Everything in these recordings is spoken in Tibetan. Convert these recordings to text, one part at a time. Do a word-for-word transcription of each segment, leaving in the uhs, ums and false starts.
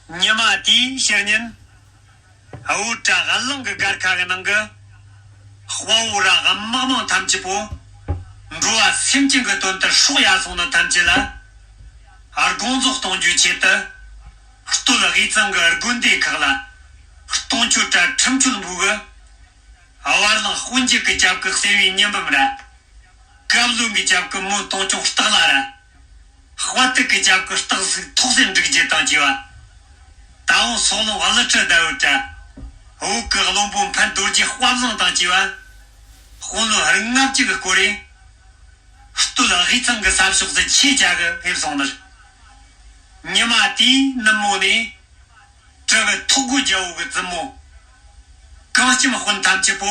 ཉི་མ་དེའི་ཕྱི་ཉིན། བོད་ར་གླིང་གི་སྒར་ཁ་གི་ནང་གི་དཔའ་བོ་ར་དམག་མང་ཐམས་ཅད་པོ། འགྲོ་བ་སེམས་ཅན་གྱི་དོན་དུ་སྲོག་ཡལ་སོང་ནི་ཐམས་ཅད་ལ། དགོངས་རྫོགས་གཏོང་རྒྱུའི་ཆེད་དུ། སྟོད་དབུས་གཙང་གི་དགོན་སྡེ་ཁག་ལ། གཏོང་མཆོད་ར་ཁྲིམས་མཆོད་འབུལ་གི། བར་ལང་དཔོན་རྒྱུད་ཀྱི་སྐྱབས་ཀྱི་གསེར་བའི་ཉི་འབུམ་ར། བཀའ་བློན་གྱི་སྐྱབས་ཀྱི་མོན་སྟོང་ཆུང་སྟག་ལྷ་ར། དཔའ་ཐུལ་གྱི་སྐྱབས་ཀྱི་སྟག་གཟིག་ཐོག་སེར་འབྲུག་རྒྱལ་དང་བཅས་པ། ད་འོང་སོག་ལུང་ཀླུ་ཁྲི་ཟླ་བའི་གྲྭ། བོད་ཀྱི་བློན་པོ་འཕན་རྡོ་རྗེ་དཔའ་བཟང་དང་བཅས་པ། དཔོན་བློན་ལྔ་བཅུ་གི་སྐོར་རེ། སྟོད་དབུས་གཙང་གི་ས་ཕྱོགས་སུ་ཆེད་བཅར་གི་ཕེབས་སོང་ནི། ཉི་མ་དེའི་ནུབ་མོ་ནས། གྲི་གི་ཐོག་སྒོ་རྒྱལ་པོ་གི་བཙུན་མོ། གངས་ལྕམ་དཔོན་ཐམས་ཅད་པོ་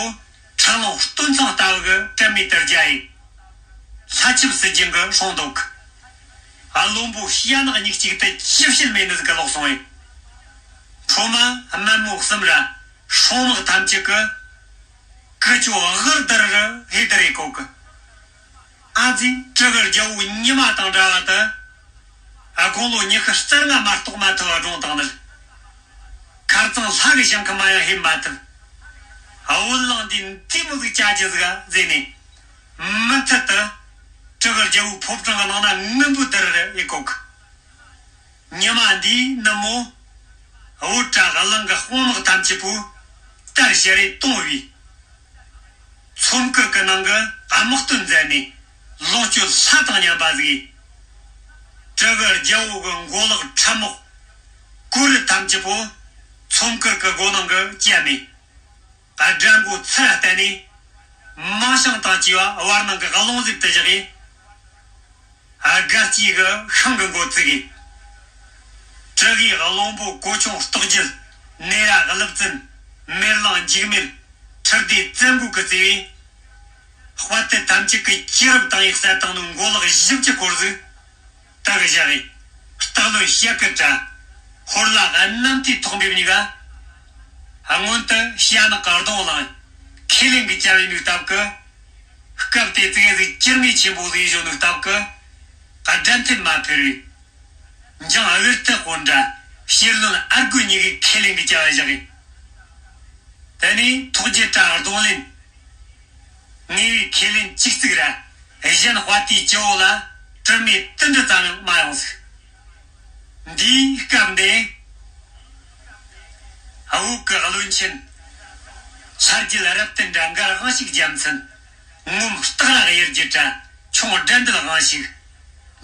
ཁྲག་རླུང་སྟོན་ཚང་ལྟ་བུ་གི་དྲན་མེད་དུ་རྒྱ་ཡི། ལྷ་ཆབ་སྲིད་ཅན་གི་སྲུང་མདོག་གི། བློན་པོ་ཤ་ནག་མིག་གཅིག་ཏུ་ཅི་བྱེད་མེད་ནི་ཟིག་གི་ལོག་སོང་ཡི། ཁྲོ་མ་དམར་མོ་གསུམ་ར་སྲུང་དམག་ཐམས་ཅད་གི། ཀི་ཅོ་དབུར་དར་རི་ཧེ་དར་རེ་ཁོག་གི། ཨ་ཙི། གྲི་གི་རྒྱལ་པོ་ཉི་མ་དང་འདྲ་བ་དུ། དགུང་ལོ་ཉི་ཤུ་རྩ་ལྔ་མ་གཏོགས་མ་ཐུབ་པ་བགྲོངས་བཏང་ནི། ཁ་རྩང་ལྷ་གི་ཞིང་ཁམས་མ་ཡང་ཧེབ་མ་ཐུབ། བོད་གླིང་འདི་འདི་མོ་ཟིག་བྱ་རྒྱུ་ཟིག་ཟེར་ནས། མུ་མཐུད་དུ། གྲི་གི་རྒྱལ་པོའི་ཕོ་བྲང་གི་ནང་ན་ངུ་འབོད་དར་རེ་ཡེ་ཁོག་གི། ཉི་མ་འདིའི་ནུབ་མོ། བོད་ར་གླིང་གི་དཔུང་དམག་ཐམས་ཅད་པོ། དར་ཞལ་རེ་གཏོང་བའི། ཚོམ་སྐུར་གི་ནང་གི་དམག་དོན་མཛད་ནས་ལོངས་སྤྱོད་ལྷ་དང་མཉམ་པ་ཟིག་ཡིན། གྲི་གི་རྒྱལ་པོ་གི་མགོ་ལག་ཁྲབ་རྨོག་གོ་རུ་ཐམས་ཅད་པོ་ཚོམ་སྐུར་གི་སྒོ་ནང་གི་བཅད་ནས། དགྲ་མགོ་ཚུར་བསྟན་ནས། མིང་བྱང་དང་བཅས་པ་བར་སྣང་གི་རླུང་གཟེབ་ཏུ་བཞག་གིས། སྒར་གཅིག་གི་ཤིང་གི་མགོ་བཙུགས་ཡིན། གྲི་གི་བློན་པོ་གོ་ཆུང་སྟག་རྒྱལ། ནེ་ར་ཀླུ་བཙན། མེ་གླང་འཇིགས་མེད། ཁྲི་ལྡེ་བཙན་པོ་གི་བརྩེ་བས། དཔའ་ཐུལ་ཐམས་ཅད་ཀྱི་སྐྱེས་རབས་དང་ཡིག་གསལ་བཏང་ནས་མགོ་ལག་བཞི་བཅུ་སྐོར་ཟིག་དག་བཞག་ཡིན། སྟག་བློན་ཤ་ཀི་དྲ། ཧོར་ལ་གནམ་མཐའི་ཐོག་འབེབས་གཉིས་ཀ། སྔོན་དུ་ཤ་ནག་གི་གདོང་ལངས། ཁས་ལེན་གྱི་བཅའ་བའི་ནུས་སྟབས་ཀྱིས། སྐབས་དེ་ཙིག་གེ་ཟིག་ཅིར་མི་ཆེན་པོ་ཟིག་བཞོན་ནུས་སྟབས་ཀྱིས། དགྲ་འཐེན་མ་ཕེར་བས། འཇང་ཨ་བེར་ཐི་དཔོན་དྲ། ཕྱིར་ལོན་ཨར་རྒོད་གཉིས་ཀྱིས་ཁས་ལེན་གྱི་བཅའ་བ་བཞག་ཡིན། དེ་ནས་ཐོག་རྒྱལ་དྲ་གདོང་ལེན། ངེས་པའི་ཁས་ལེན་གཅིག་བརྩིགས་ར། གཞན་དཔའ་རྟུལ་སྤྱི་བོ་ལ་དྲི་མེད་དུད་འགྲོ་ཙམ་ཡང་མ་ཡོང་ཟིག་འདིའི་སྐབས་འདི། བོད་ཀྱི་བློན་ཆེན། ལྷ་རྒྱལ་རབ་བརྟན་དྲ་མགར་དབང་ཕྱུག་རྒྱལ་མཚན། ངོམ་སྟག་ར་གཡུལ་རྒྱལ་དྲ་ཁྱུང་དགྲ་འདུལ་དབང་ཕྱུག་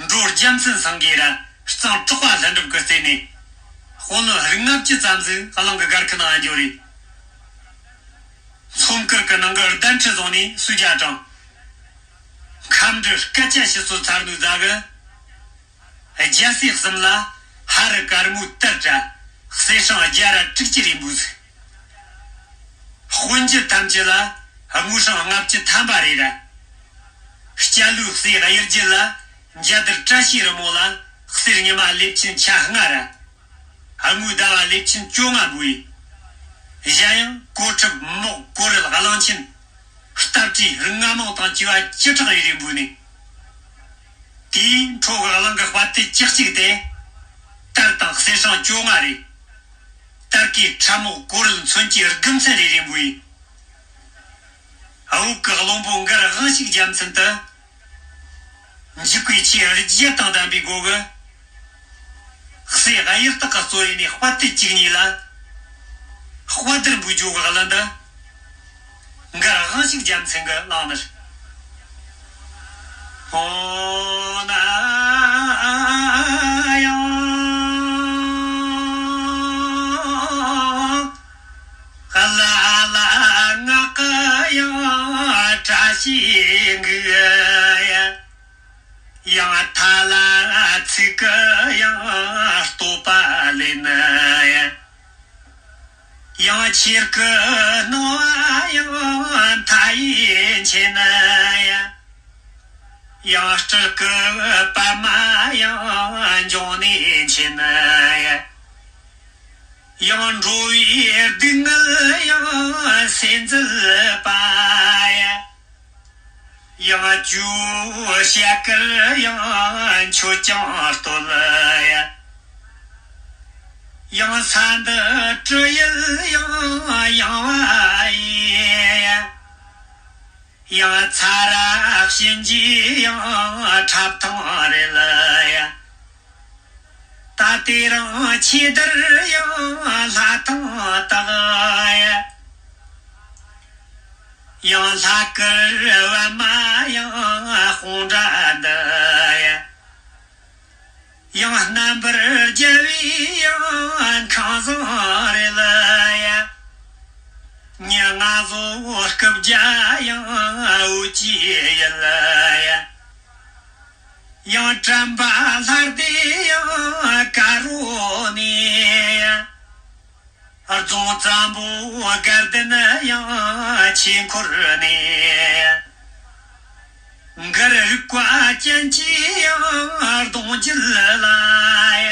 འབྲོ་རྒྱལ་མཚན་སེང་གེ་ར་གཙང་གྲགས་པ་ལྷུན་གྲུབ་ཀྱི་རྩེ་ནས། དཔོན་བློན་ལྔ་བཅུ་ཙམ་ཟིག་གླིང་གི་སྒར་ཁའི་ནང་འབྱོར་རེད། ཚོམ་སྐུར་གྱི་ནང་གི་གདན་ཁྲི་བཟུང་ནས་གསོལ་ཇ་དྲངས། ཁམས་འདྲི་སྐད་ཆ་ཞུ་སྲོལ་ཚར་ནུས་ཟ་གི། རྒྱལ་སྲས་གསུམ་ལ་ཧ་རི་དཀར་མོའི་དར་དྲ་གསེར་སྲང་བརྒྱ་ར་དྲུག་ཅུ་རེ་འབུལ་ཟིག་དཔོན་བརྒྱུད་ཐམས་ཅད་ལ་དངུལ་སྲང་ལྔ་བཅུ་ཐམ་པ་རེ་ར། སྐྱ་ལོའི་སྲས་གཡུལ་རྒྱལ་ལ་འཇའ་དར་བཀྲ་ཤིས་རི་མོ་ལ་གསེར་ཉི་མ་ལེབ་ཆེན་ཆ་ལྔ་ར། དངུལ་ཟླ་བ་ལེབ་ཆེན་བཅོ་ལྔ་འབུལ་ཡི། གཞན་ཡང་གོ་ཁྲབ་མོག་གོ་རལ་གླང་ཆེན། སྟབས་ཀྱིས་རྔ་མོང་དང་བཅས་པ་བཅུ་ཕྲག་རེ་རེ་འབུལ་ནས། དེའི་འཕྲོ་གི་གླིང་གི་དཔའ་རྟུལ་བཅུ་གཅིག་དེ། དར་དང་གསེར་སྲང་བཅོ་ལྔ་རེ། དར་གྱི་ཁྲབ་མོག་གོ་རལ་མཚོན་གྱི་དགུ་མཚན་རེ་རེ་འབུལ་ཡི། བོད་ཀྱི་བློན་པོ་མགར་དབང་ཕྱུག་རྒྱལ་མཚན་དུ། འཇིགས་པའི་ཆོས་བརྒྱད་དང་ལྡན་པའི་སྒོ་གི། གསེར་གཡུ་སྟག་གི་གཙོ་ཡིན་ནས་དཔའ་རྟུལ་བཅུ་གཉིས་ལ། དཔའ་དར་འབུལ་རྒྱུ་གི་གླུ་འདི། མགར་དབང་ཕྱུག་རྒྱལ་མཚན་གྱིས་བླངས་ནི། ཨོ་ན་ཡང་། ལ་ལ་ངག་གི་ཡང་བཀྲ་ཤིས་འགུགས། ཡང་ཐ་ལ་ཚིག་གི་ཡང་བསྟོད་པ་ལེན། ཡང་ཆོས་སྐུ་སྣང་ཡང་མཐའ་ཡས་མཁྱེན། ཡང་སྤྲུལ་སྐུ་པདྨ་ཡང་འབྱུང་གནས་མཁྱེན། ཡང་འགྲོ་བའི་སྡུག་བསྔལ་ཡང་སེལ་མཛད་པ། ཡང་ཇོ་བོ་ཤཱཀྱར་ཡང་མཆོད་ཅིང་བསྟོད། ཡང་ས་འདི་སྤྲུལ་ཡུལ་ཡང་ཡང་བ་ཡི། ཡང་ཚ་ར་གཤིན་རྗེ་ཡང་ཁྲབ་ཐང་རེད་ལ་ཡ། ད་དེ་རིང་ཆེ་དར་ཡང་ལྷ་ཐང་དག་ཡ། ཡང་ལྷ་སྐུར་བ་མ་ཡང་དཔུང་འདྲ་འདི་ཡ། ཡང་རྣམ་པར་རྒྱལ་བའི་ཡང་ཁང་བཟང་རེད་ལ་ཡ། ཉི་ང་བཟོ་སྐུ་བརྒྱ་ཡང་འོད་ཀྱི་ཡུལ་ལ་ཡ། ཡང་དྲན་པ་ལྷར་བདེ་ཡང་དཀར་རོ་ནས་ཡ། རྫོང་བཙན་པོ་དགའ་ལྡན་ཡང་ཆོས་འཁོར་ནས། མགར་རིག་པ་ཅན་གྱི་ཡང་གདུང་རྒྱུད་ལ་ཡ།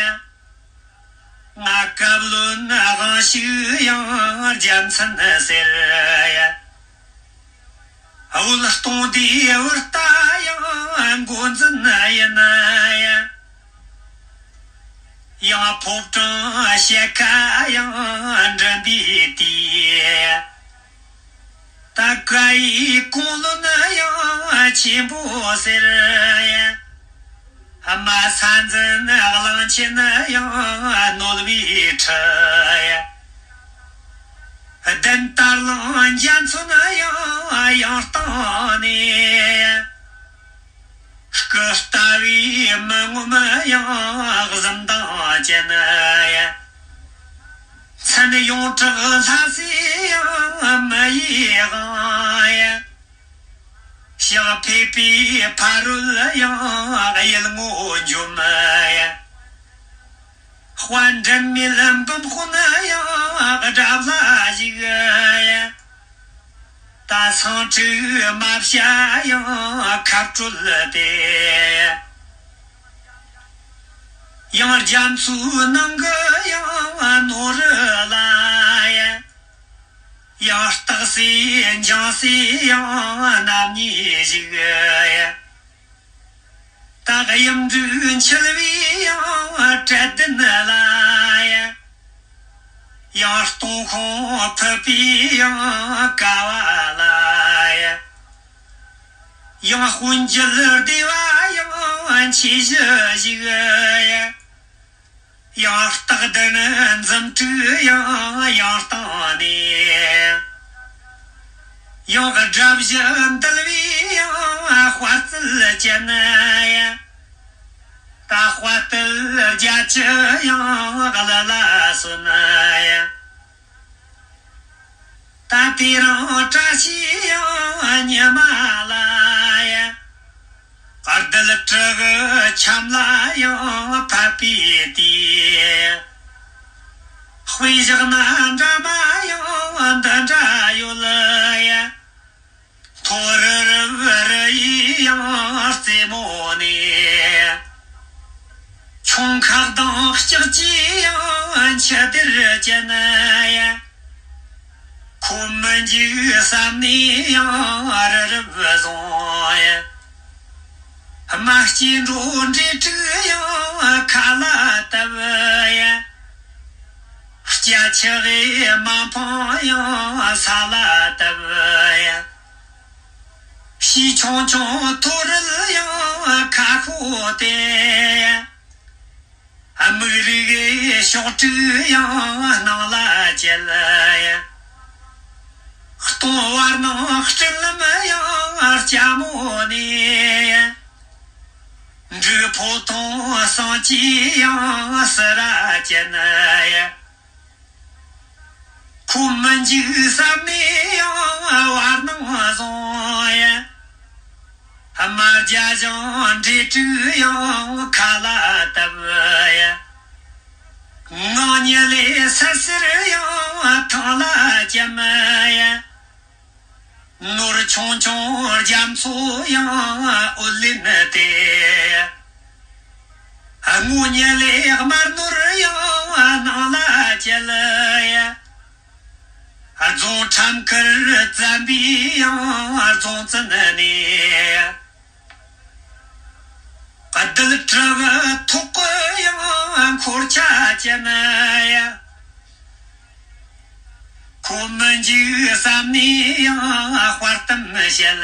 ང་བཀའ་བློན་དབང་ཕྱུག་ཡང་རྒྱལ་མཚན་ཟེར་ཡ། འོད་སྟོང་ལྡེ་བུ་ལྟ་ཡང་འགོ་འཛིན་ཡིན་ཡ། ཡང་ཕོ་བྲང་ཞལ་ཁ་ཡང་འགྲིམ་པའི་དུས། ད་བཀའ་ཡི་གོང་བློན་ཡང་ཆེན་པོ་ཟེར་ཡ། རྨ་ས་འཛིན་གླང་ཆེན་ཡང་ནོར་བུའི་ཁྲི་ཡ། གདན་དར་ལང་འཇའ་ཚོན་ཡང་ཡང་བཏང་ནས། སྐུ་ལྟ་བའི་མི་ངོམ་ཡང་གཟི་མདངས་ཅན་ཡ། མཚན་ཡོངས་གྲགས་ལྷ་སའི་ཡང་མི་ཡི་དབང་ཡ། ཞག་ཕེབས་པའི་ཕ་རོལ་ཡང་གཡུལ་ངོ་འཇོམས་ཡ། དཔལ་འབྲུག་མེད་འབུམ་དཔོན་ཡང་དགྲ་ལ་བཞུགས་ཡ། ད་སང་ཁྲི་མ་བྱ་ཡང་ཁ་སྤྲོད་དེ། ཡང་རྒྱ་མཚོའི་ནང་གི་ཡང་ནོར་ལ་ཡ། ཡང་སྟག་སེ་འཇང་སེ་ཡང་རྣམ་གཉིས་བཞུགས་ཡ། ད་གཡུ་འབྲུག་འཁྱིལ་བའི་ཡང་གྲལ་གདན་ལ་ཡ། ཡང་སྟོང་ཁོང་ཕུད་པའི་ཡང་ཀ་བ་ལ་ཡ། ཡང་དཔོན་རྒྱུད་སྡེ་བ་ཡང་ཆེ་བཞི་བཞུགས་ཡ། ཡང་སྟག་ལྡན་འཛུམ་དྲུག་ཡང་ཡང་བཏང་ནས། ཡང་དགྲ་བཞི་འདུལ་བའི་ཡང་དཔའ་རྩལ་ཅན་ཡ། ད་དཔའ་རྟུལ་རྒྱ་ཁྱུ་ཡང་གླུ་ལ་སོན་ཡ། ད་དེ་རིང་བཀྲ་ཤིས་ཡང་ཉི་མ་ལ་ཡ། རྡུལ་དྲུག་གི་ཁྱམས་ལ་ཡང་ཕབ་པའི་དུས། དཔེ་བཞག་ན་འདྲ་མ་ཡང་འདི་འདྲ་ཡོད་ཡ། མཐོ་རི་རི་བོ་རི་ཡི་ཡང་རྩེ་མོ་ནས། ཁྱུང་ཁ་གདངས་ལྕགས་ཀྱི་ཡང་འཆི་སྡེར་ཅན་ཡ། ཁོ་མི་འཇིགས་བསམ་ནས་ཡང་རི་རབ་བཟུང་ཡ། རྨ་སྐྱེས་འགྲོ་འབྲས་དྲུག་ཡང་ཁ་ལ་བཏབ་ཡ། སྐྱ་ཆུ་གི་མ་འཕངས་ཡང་ས་ལ་བཏབ་ཡ། བྱིའུ་ཆུང་ཆུང་མཐོ་རིལ་ཡང་ཁ་ཤོ་སྟེ། དམིགས་རིག་གི་ཕྱོགས་དྲུག་ཡང་སྣང་ལ་བཅད་ཡ། སྟོང་བར་སྣང་སྤྲིན་ལམ་ཡང་ལྕགས་མོ་ནས། འབྲུག་ཕོ་ཐོང་སངས་ཀྱི་ཡང་སི་ར་ཅན་ཡ། ཁོ་མི་འཇིགས་བསམ་ནས་ཡང་བར་སྣང་བཟུང་ཡ། རྨ་བརྒྱ་ཞིང་འབྲས་དྲུག་ཡང་ཁ་ལ་བཏབ་ཡ། ངང་ཉིད་ལས་སད་སེར་ཡང་ཐང་ལ་བཅམ་ཡ། ནོར་ཆུང་ཆུང་རྒྱ་མཚོ་ཡང་འོད་ལེན་ཏེ། དངོས་ཉིད་ལས་དམར་ནོར་ཡང་སྣང་ལ་བཅད་ཡ། རྫོང་ཁྲམ་ཁར་བཙན་པའི་ཡང་རྫོང་བཙན་ནས། རྡུལ་གྲུབ་ཐོག་གི་ཡང་འཁོར་ཆ་ཅན་ཡ། ཁོ་མི་འཇིགས་བསམ་ནས་ཡང་དཔའ་གཏམ་བཤད་ཡ།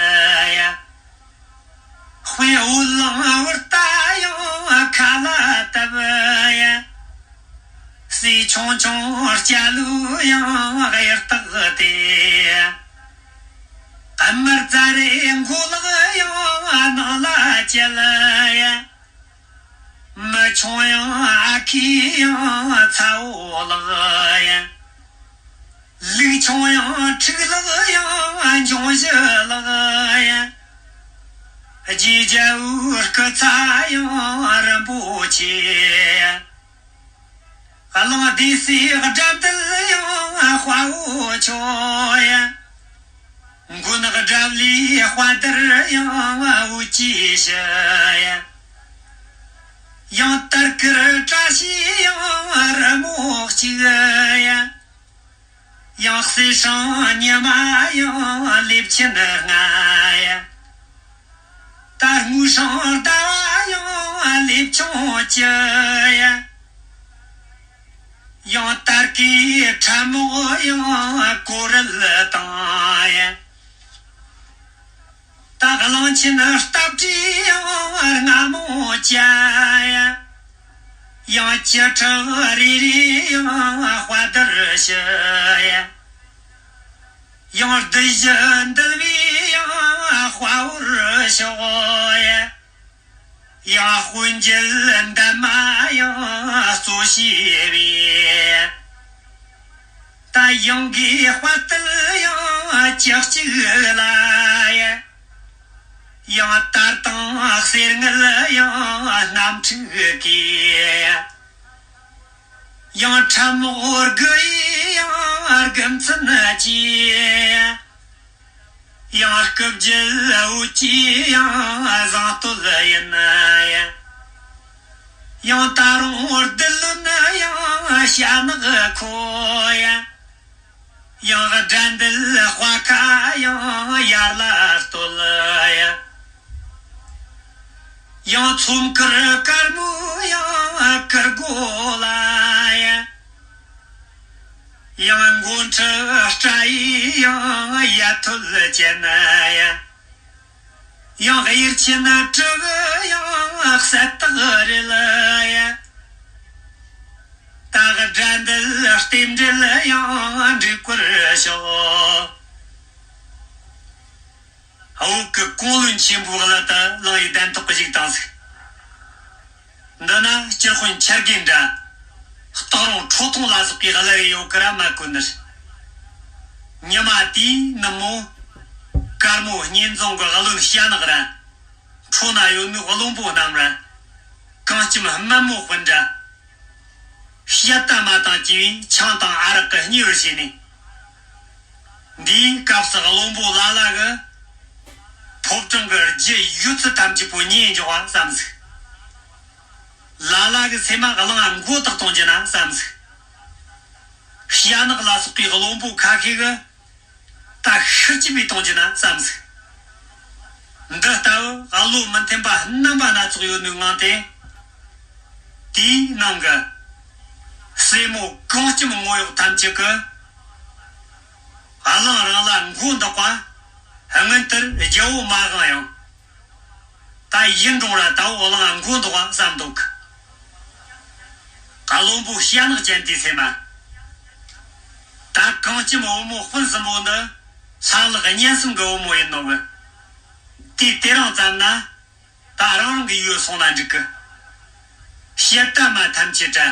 དཔེ་འོད་ལང་བུར་ལྟ་ཡང་ཁ་ལ་བཏབ་ཡ། སྲས་ཆུང་ཆུང་སྐྱ་ལོའི་ཡང་གཡུ་སྟག་དེ། དམར་རྫ་རི་མགོ་ལག་ཡང་ནང་ལ་བཅད་ཡ། མི་ཆུང་ཡང་ཨ་ཁུའི་ཡང་ཚ་བོ་ལགས་ཡ། ལུག་ཆུང་ཡང་ཕྲུག་ལགས་ཡང་འབྱུང་བཞི་ལགས་ཡ། རྗེས་རྒྱལ་བོའི་སྐུ་ཚ་ཡང་རིན་པོ་ཆེ། གླང་སྡེ་སྲིད་དགྲ་འདུལ་ཡང་དཔའ་བོ་ཁྱོད་ཡ། མགོན་དགྲ་བླའི་དཔའ་དར་ཡང་འོད་ཀྱི་ཞུ་ཡ། ཡང་དར་དཀར་བཀྲ་ཤིས་ཡང་རི་མོ་གཅིག་ཡ། ཡང་གསེར་སྲང་ཉི་མ་ཡང་ལེབ་ཆེན་ལྔ་ཡ། ད་དངུལ་སྲང་ཟླ་བ་ཡང་ལེབ་ཆུང་བཅུ་ཡ། ཡང་དར་གྱི་ཁྲབ་རྨོག་ཡང་ཀོ་རལ་དང་ཡ། ད་གླང་ཆེན་སྟབས་བྲིས་ཡང་རྔ་མོང་བཅའ་ཡ། ཡང་བཅུ་ཕྲག་རེ་རེ་ཡང་དཔའ་དར་ཞུ་ཡ། ཡང་བདུད་བཞི་འདུལ་བའི་ཡང་དཔའ་བོར་ཤོག་ཡ། ཡང་དཔོན་བརྒྱུད་འདན་མ་ཡང་གཙོ་བྱས་པའི། ད་ཡང་གི་དཔའ་རྟུལ་ཡང་བཅུ་གཅིག་ལ་ཡ། ཡང་དར་དང་གསེར་དངུལ་ཡང་སྣམ་ཕྲུག་གི། ཡང་ཁྲབ་རྨོག་དགུ་ཡི་ཡང་དགུ་མཚོན་གྱི། ཡང་སྐུ་བརྒྱུད་འོད་ཀྱི་ཡང་བཟང་བསྟོད་ཡིན། ཡང་ད་རུང་བདུད་བློན་ཡང་ཤ་ནག་ཁོ་ཡ། ཡང་དགྲ་འདུལ་དཔའ་ཁ་ཡང་ཡར་ལ་བསྟོད་ཡ། ཡང་ཚོམ་དཀར་དཀར་མོ་ཡང་དཀར་མགོ་ལ་ཡ། ཡང་མགོ་ཁྲི་སྐྲ་ཡི་ཡང་ཡ་ཐོད་ཅན་ཡ། ཡང་གཡེར་ཆེན་དྲུག་ཡང་གསལ་དག་རེད་ཡ། ད་དགྲ་འདུལ་རྟེན་འབྲེལ་ཡང་འགྲིག་པར་ཤོག། འུ་གི་གུང་བློན་ཆེན་པོའི་བླ་དེ་གླིང་བའི་གདན་ཐོག་གི་བཞུགས་བཏང་ཟིག། འདི་ན་སྤྱིར་དཔོན་འཆར་དགོས་འདྲ། སྟག་རོང་ཁྲོ་ཐུང་ལ་སོགས་པའི་བླ་རེ་ཡོད་ཀི་ར་མ་གོ་ནི་རེད། ཉི་མ་དེའི་ནུབ་མོ། དཀར་མོ་གཉེན་རྫོང་གི་བློན་ཤ་ནག་ར། ཁྲོ་ན་ཡོད་ནི་བློན་པོ་རྣམས་ར། གངས་ལྕམ་དམར་མོ་སྤུན་འདྲ། བཤད་ད་མ་དང་བཅས་པའི་ཆང་དང་ཨ་རག་གི་སྙེ་བར་བྱས་ནས། འདིའི་སྐབས་སུ་བློན་པོ་ལ་ལ་གི་ཕོ་བྲང་གི་རྒྱུ་ཡོད་ཚད་ཐམས་ཅད་པོ་ཉོས་འཇོག་པ་བསམ་ཟིག། ལ་ལ་གི་སེམས་མ་གླང་མགོ་དག་གཏོང་རྒྱུ་ན་བསམ་ཟིག། ཤ་ནག་ལ་སོགས་པའི་བློན་པོ་ཁ་ཤས་གི་ད་ཤི་ཅི་བའི་གཏོང་རྒྱུ་ན་བསམ་ཟིག། འདི་ལྟ་བུ་བློ་མི་མཐུན་པ་རྣམ་པ་སྣ་ཚོགས་ཡོད་ནོའི་ངང་སྟེ། དེའི་ནང་གི་སྲས་མོ་གངས་ལྕམ་ངོ་གཡོག་ཐམས་ཅད་ཀྱིས་གླང་རང་ལ་མགོ་འདོགས་པ་སྔོན་ལྟར་རྒྱལ་པོ་མ་དབང་ཡང་། ད་ཡིན་རུང་ར་ད་བོ་གླང་མགོ་འདོགས་པ་བསམ་འདུག། བློན་པོ་ཤ་ནག་ཅན་དེའི་སེམས་མ། ད་གངས་ལྕམ་བུ་མོ་སྤུན་གསུམ་པོ་འདི་ལྷ་ལག་གཉན་གསུམ་གི་བུ་མོ་ཡིན་ནོ་གི། དུས་དེ་རིང་ཙམ་ན། ད་རང་རང་གི་ཡུལ་སོང་ན་འགྲིག་གི། བཤད་ད་མ་ཐམས་ཅད་ར་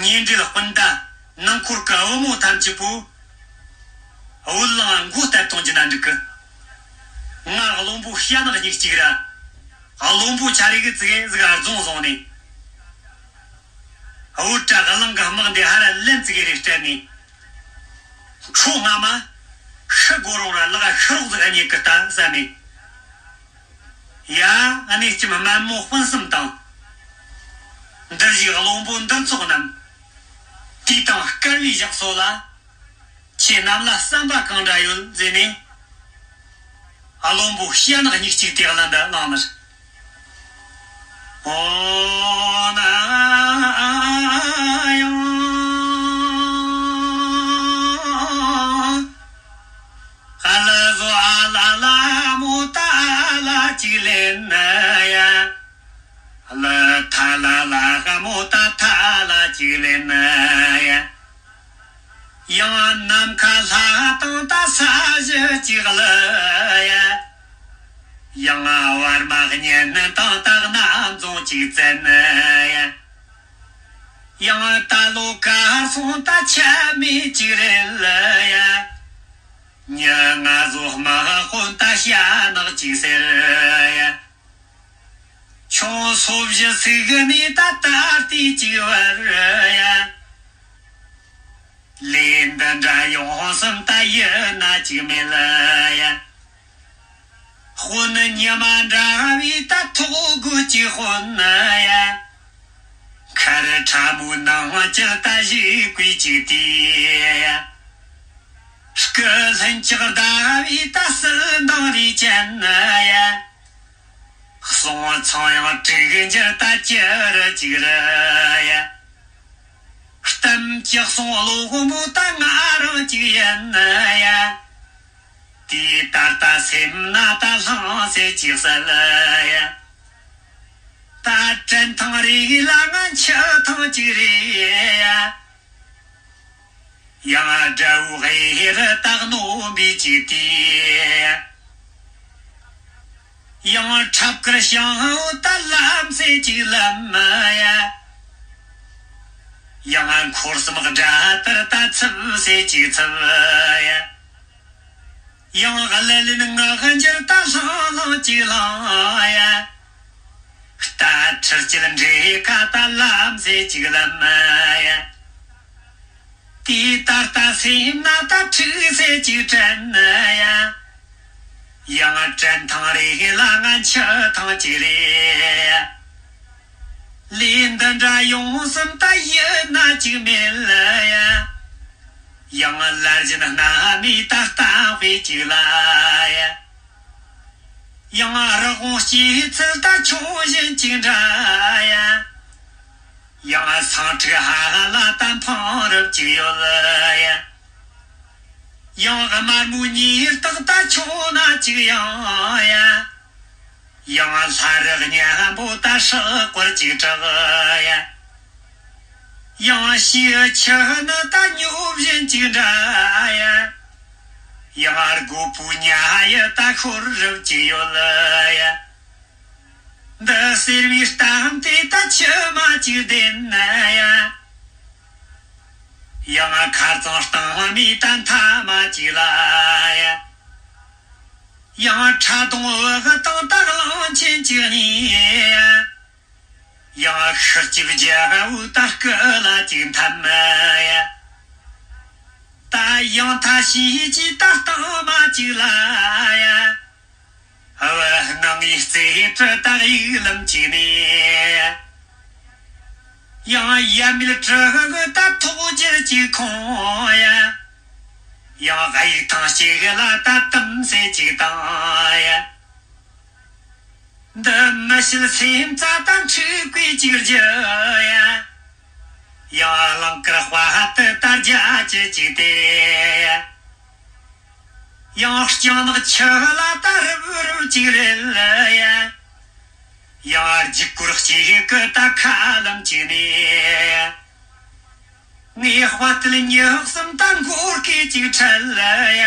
ཉེ་འབྲེལ་སྤུན་ཟླ་ནང་འཁོར་གི་བུ་མོ་ཐམས་ཅད་པོ་བུ་གླང་མགོ་གཏད་གཏོང་རྒྱུ་ན་འགྲིག་གི། ང་བློན་པོ་ཤ་ནག་གཉིས་གཅིག་ར། བློན་པོ་ཆ་རེ་གི་ཙི་གེ་ཟིག་ག་རྫོང་བཟུང་ནས། བུ་དྲ་གླང་གི་དམག་འདི་ཧ་ར་ལན་ཙི་གེ་རེ་སྤྲད་ནས། ཁྲོ་སྔ་མ་ཤི་དགོས་རུང་ར་ལག་ཤི་རོགས་ཟིག་རྙེད་གི་ལྟ་བསམ་ནས། ཡ། གནས་ལྕམ་དམར་མོ་སྤུན་གསུམ་དང་། འདིར་བཞུགས་བློན་པོ་འདུ་ཚོགས་རྣམས། དུས་དང་བསྐལ་པའི་ཞག་སོགས་ལ། ཁྱེད་རྣམས་ལ་བསམ་པ་གང་འདྲ་ཡོད་ཟེར་ནས། བློན་པོ་ཤ་ནག་གཉིས་གཅིག་དེ་གླིང་དུ་ལངས་ནས། འོ་ན་ཡང་། ཨ་ལ་བཟོ་ཨ་ལ་ལ་མོ་ད་ཨ་ལ་ཅིག་ལེན་ན་ཡ། ཨ་ལ་ཐ་ལ་ལ་ག་མོ་ད་ཐ་ལ་ཅིག་ལེན་ན་ཡ། ཡང་ནམ་མཁའ་ལྷ་དང་ད་ས་གཞི་ཅིག་ལ་ཡ། ཡང་བར་མ་གཉན་དང་ད་གནམ་རྫོང་ཅིག་བཙན་ཡ། ཡང་ད་ལོ་གར་སོང་ད་ཆ་མེད་ཅིག་རེད་ལ་ཡ། ཉི་ང་ཟོ་མ་དཔོན་ད་ཤ་ནག་ཅིག་ཟེར་ཡ། ཁྱོད་སོ་བཞི་སིག་ནས་ད་ད་ལྟའི་ཅིག་བར་ཡ། ལས་འདི་འདྲ་ཡོང་སེམས་ད་ཡིད་ན་ཅིག་མེད་ལ་ཡ། དཔོན་ཉི་མ་འདྲ་བའི་ད་ཐོག་དགོས་ཅིག་དཔོན་ཡ། མཁར་ཁྲ་མོའི་ནང་བཅུད་ད་ཞིག་བརྐོས་ཅིག་དེ་ཡ། སྐུ་ལྷུན་ལྕགས་ཟླ་བའི་ད་སིལ་མདངས་རེ་ཅན་ཡ། གསུང་ཚངས་དབྱངས་དྲུག་འགྱུར་ད་ཅི་རུ་ཅིག་རུ་ཡ། གཏམ་གྱི་གསུང་བློ་མོ་ད་ང་རང་ཅིག་ཡིན་ན་ཡ། དེའི་ད་ལྟ་སེམས་ན་ད་ལྷང་སེ་ཅིག་གསལ་ཡ། ད་བྲན་ཐང་རེ་ལ་ང་འཆི་ཐང་ཅིག་རེད་ཡ། ཡང་དགྲ་བོའི་ཧེ་རུ་ད་གནོན་པའི་ཅིག་དེ། ཡང་འཁྲབ་ཁར་ཞང་བོ་ད་ལམ་སེ་ཅིག་ལམ་ཡ། ཡང་འཁོར་གསུམ་དགྲ་ལྟར་ད་ཚུབ་སེ་ཅིག་ཚུབ་ཡ། ཡང་ཀླད་ལེན་ངག་འགྱུར་ད་ལྷང་ལྷང་ཅིག་ལྷང་ཡ། རྟ་ཁྲིར་སྐྱེལ་འདྲེ་ཁ་ད་ལམ་སེ་ཅིག་ལམ་ཡ། དེའི་ད་ལྟ་སེམས་ན་ད་འཁྲུག་སེ་ཅིག་དྲན་ཡ། ཡང་བྲན་ཐང་རེ་ལ་ང་འཆི་ཐང་ཅིག་རེད། ལས་འདི་འདྲ་ཡོང་སེམས་ད་ཡིད་ན་ཅིག་མེད་ལ་ཡ། ཡང་ལར་བཞིན་སྣ་མི་ད་གཏམ་དཔེ་ཅིག་ལ་ཡ། ཡང་རི་བོང་སྐྱེད་ཚལ་ད་ཁྱོད་བཞིན་ཅིག་འདྲ་ཡ། ཡང་སེང་ཕྲུག་ཧ་ཧ་ལ་ད་འཕང་རབ་ཅིག་ཡོད་ལ་ཡ། ཡང་དམར་མོའི་ཉེར་སྟག་ད་ཁྱོད་ན་ཅིག་ཡང་ཡ། ཡང་ལྷ་རི་གཉན་པོ་ད་སྲེག་པར་ཅིག་གྲགས་ཡ། ཡང་ཤིའི་ཆུ་ནི་ད་སྨྱོ་བཞིན་ཅིག་འདྲ་ཡ། ཡང་རྒོད་པོའི་ཉ་ཡི་ད་ཤོར་རབ་ཅིག་ཡོད་ལ་ཡ། འདི་ཟེར་བའི་གཏམ་དེ་ད་ཕྱི་མ་ཅིག་བདེན་ན་ཡ། ཡང་ཁ་རྩང་སྟེང་མི་ད་མཐའ་མ་ཅིག་ལ་ཡ། ཡང་ཁྲ་གདོང་འུ་གི་སྟེང་ད་གླང་ཆེན་ཅིག་གཉིས་ཡ། ཡང་ཤི་ལྕིབས་རྒྱལ་བོ་ད་སྐུ་ལ་ཅིག་འཐམ་ཡ། ད་ཡང་ཐ་ཤི་ཅིག་ད་སྟེང་མ་ཅིག་ལ་ཡ། བུ་སྣང་ངེ་རྩེ་གྲུ་ད་གཡུག་ལམ་ཅིག་ནས། ཡང་ཡ་མིལ་གྲུ་གུ་ད་ཐོག་འགྱེལ་ཅིག་ཁོང་ཡ། ཡང་གཡུག་ཐང་ཅིག་ལ་ད་དུམ་སེ་ཅིག་བཏང་ཡ། འདི་མི་ཤེས་སེམས་རྩ་ད་འཁྲུག་པའི་ཅིག་རྒྱུ་ཡ། ཡང་གླིང་དཀར་དཔའ་དུ་ད་རྒྱ་ཅི་ཅིག་དེ་ཡ། ཡང་རྐྱང་ནག་ཆུ་ལ་ད་རུབ་རུབ་ཅིག་རེད་ལ་ཡ། ཡང་རྒྱུད་སྐོར་གཅིག་གི་ད་ཁ་ལམ་ཅིག་ནས། ངའི་དཔའ་རྟུལ་ཉི་གསུམ་ད་མགོ་སྐེ་ཅིག་ཁྲལ་ལ་ཡ།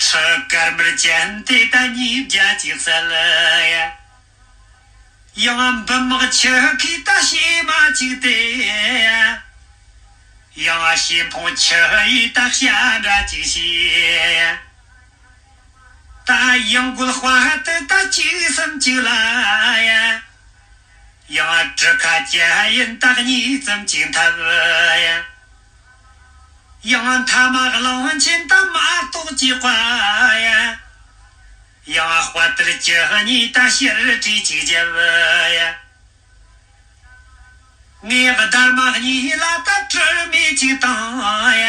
ཁྲི་དཀར་དམར་ཅན་དེ་ད་ཉིས་བརྒྱ་ཅིག་གསལ་ལ་ཡ། ཡང་འབུམ་དམག་ཆུ་ཁའི་ད་བྱེ་མ་ཅིག་དེ། ཡང་བྱེ་འཕོངས་ཆུ་ཡི་ད་བྱ་འདྲ་ཅིག་བྱས། ད་ཡང་རྒོད་དཔའ་དུ་ད་གཅིག་སུམ་གཅིག་ལ་ཡ། ཡང་གྲུ་ཁ་བཅའ་ཡིན་ད་གཉིས་ཙམ་ཅིག་འཐབ་ཡ། ཡང་མཐའ་མ་གླང་ཆེན་ད་མ་གཏོགས་ཅིག་དཔའ་ཡ། ཡང་དཔའ་རྟུལ་བཅུ་གཉིས་ད་ཕྱིར་བྲོས་ཅིག་རྒྱབ་ཡ། ངས་སྡར་མ་གཉིས་ལ་ད་དྲི་མེད་ཅིག་བཏང་ཡ།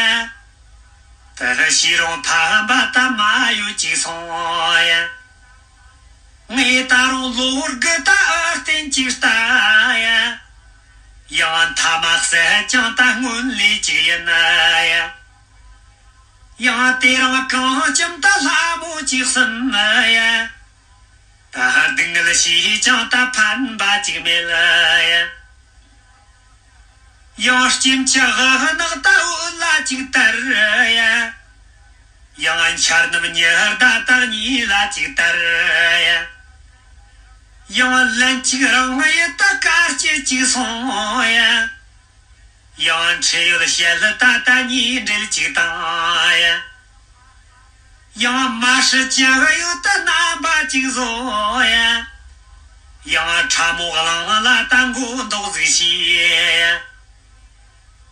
དེ་ཤེས་རུང་ཕམ་པ་ད་མ་ཡོད་ཅིག་སོང་ཡ། ངས་ད་རུང་ལོ་དགུ་ད་ཨ་བསྟན་ཅིག་ལྟ་ཡ། ཡང་མཐའ་མ་བསད་ཀྱང་ད་སྔོན་ལས་ཅིག་ཡིན་ན་ཡ། ཡང་དེ་རིང་གང་ཅམ་ད་ལྷ་མོ་ཅིག་ཟིན་ན་ཡ། ད་སྡུག་བསྔལ་ཞེས་ཀྱང་ད་ཕན་པ་ཅིག་མེད་ལ་ཡ། ཡང་སྐྱེམས་ཀྱི་ནགས་ད་འོད་ལ་ཅིག་དར་ཡ། ཡང་འཆར་སྣམ་ཉི་ཟླ་ད་གཉིས་ལ་ཅིག་དར་ཡ། ཡང་ལན་གཅིག་རང་ཡུལ་ད་དཀའ་སྤྱད་ཅིག་སོང་ཡ། ཡང་འཕྲེད་ཡོལ་ཞལ་ད་ད་གཉིས་འབྲེལ་ཅིག་བཏང་ཡ། ཡང་མ་ཧྲི་ཅན་ཡོད་ད་རྣམ་པ་ཅིག་བཟོ་ཡ། ཡང་ཁྲ་མོ་གླང་ལ་ད་མགོ་འདོགས་ཟིག་བྱས་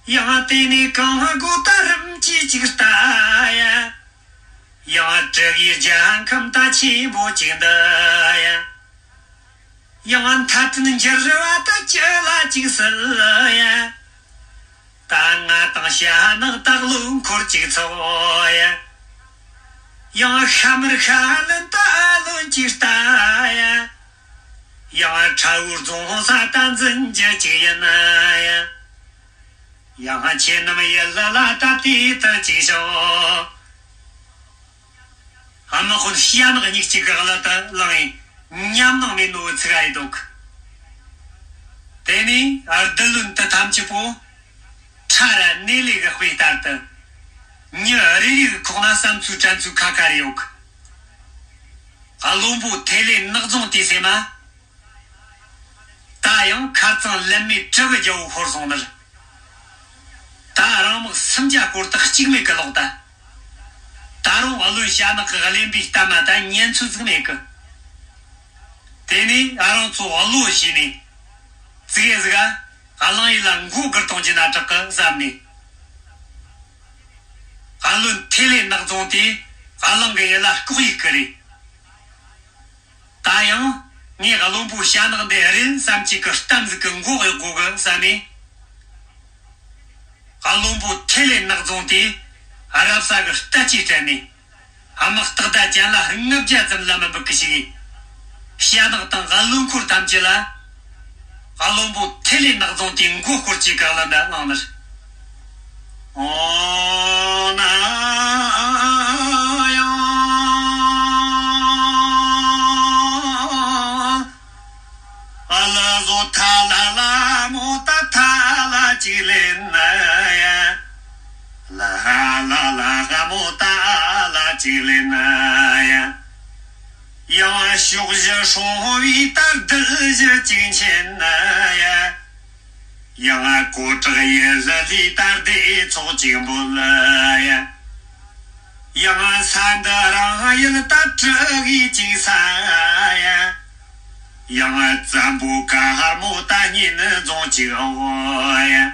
ཡ། ཡང་དེ་ནས་གང་དགོས་ད་རིམ་གྱིས་ཅིག་ལྟ་ཡ། ཡང་དྲུག་གི་རྒྱལ་ཁམས་ད་ཆེན་པོ་ཅིག་འདུག་ཡ། ཡང་མཐའ་བྲལ་འགྱུར་བ་ད་ཅི་ལ་ཅིག་སྲིད་ཡ། ད་ང་དང་ཞྭ་ནག་ད་བློན་འཁོར་ཅིག་ཚོགས་ཡ། ཡང་ཤ་མར་ཤ་ལན་ད་ཨ་ལོན་ཅིག་ལྟ་ཡ། ཡང་ཁྲ་བོའི་རྫོང་ས་ད་འཛིན་རྒྱུ་ཅིག་ཡིན་ཡ། ཡང་ཁྱེད་རྣམས་ཡིད་ལ་ལ་ད་དེ་ལྟར་ཅིག་ཤོག་དམག་དཔོན་ཞྭ་ནག་གཉིས་གཅིག་གི་གླུ་དེ་བླངས་ཡིན། ཉམས་སྣང་མེད་ནོ་ཚིག་ཨེ་འདུག་དེ་ནས་བདུད་བློན་དེ་ཐམས་ཅད་པོ་ཁྲ་ར་ནེ་ལེ་གི་དཔེ་ལྟར་དུ་མྱི་རེ་རེ་གི་ཁོག་ན་བསམ་ཚུལ་དྲན་ཚུལ་ཁ་ཁ་རེ་ཡོད་གི། བློན་པོ་ཐེ་ལེ་ནག་རྫོང་དེ་སེ་མ། ད་ཡང་ཁ་རྩང་ལན་མེད་གྲི་གི་རྒྱལ་པོ་ཤོར་སོང་ནི་རེད། ད་རང་དམག་སུམ་བརྒྱ་སྐོར་དག་གཅིག་མེད་གི་ལོག་ད། ད་རུང་བློན་ཞྭ་ནག་གི་གླེན་པའི་གཏམ་མ་ད་ཉན་ཚོད་ཟིག་མེད་གི། དེ་ནས་ཨ་རང་ཚོ་བློ་ཞིག་ནས་ཙིག་གེ་ཟིག་ག་གླང་ཡུལ་ལ་མགོ་སྒུར་གཏོང་རྒྱུ་ན་དྲག་གི་བསམ་ནས། བློན་ཐེ་ལེ་ནག་རྫོང་དེ་གླང་གི་ཡུལ་ལ་ལྐོག་ཡིག་གི་རེད། ད་ཡང་ངས་བློན་པོ་ཞྭ་ནག་འདི་རེད་བསམ་གྱི་གི་གཏམ་ཟིག་གི་མགོ་གཡོག་དགོ་གི་བསམ་ནས། བློན་པོ་ཐེ་ལེ་ནག་རྫོང་དེ་རབ་གསལ་གི་ལྟ་ཅི་སྤྲད་ནས་དམག་སྟག་ཟླ་ཅན་ལ་ལྔ་བརྒྱ་ཙམ་ལ་མི་འབུད་གི་ཞིག་ཞྭ་ནག་དང་བློན་འཁོར་ཐམས་ཅད་ལ་བློན་པོ་ཐེ་ལེ་ནག་རྫོང་དེ་མགོ་སྐོར་གྱི་གི་གླུ་འདི་བླངས་ནི་རེད། ཨོ་ན། ཨ་ལ་ཟོ་ཐ་ལ་ལ་མོ་ད་ཐ་ལ་ཅིག་ལེན་ན་ཡ། ལ་ཧ་ལ་ལ་ཧ་མོ་ད་ལ་ཅིག་ལེན་ན་ཡ། ཡང་ཕྱོགས་བཞི་སྲུང་བའི་ད་རྡུལ་བཞི་ཅིག་མཁྱེན་ན་ཡ། ཡང་གོ་ཁྲག་ཡི་ལི་ལི་ད་སྡེ་ཚོགས་གཅིག་འབོད་ལ་ཡ། ཡང་ས་འདི་རང་ཡུལ་ད་དྲུག་གིས་གཅིག་ས་ཡ། ཡང་བཙན་པོ་དཀར་མོ་ད་གཉེན་རྫོང་གཅིག་འོ་ཡ།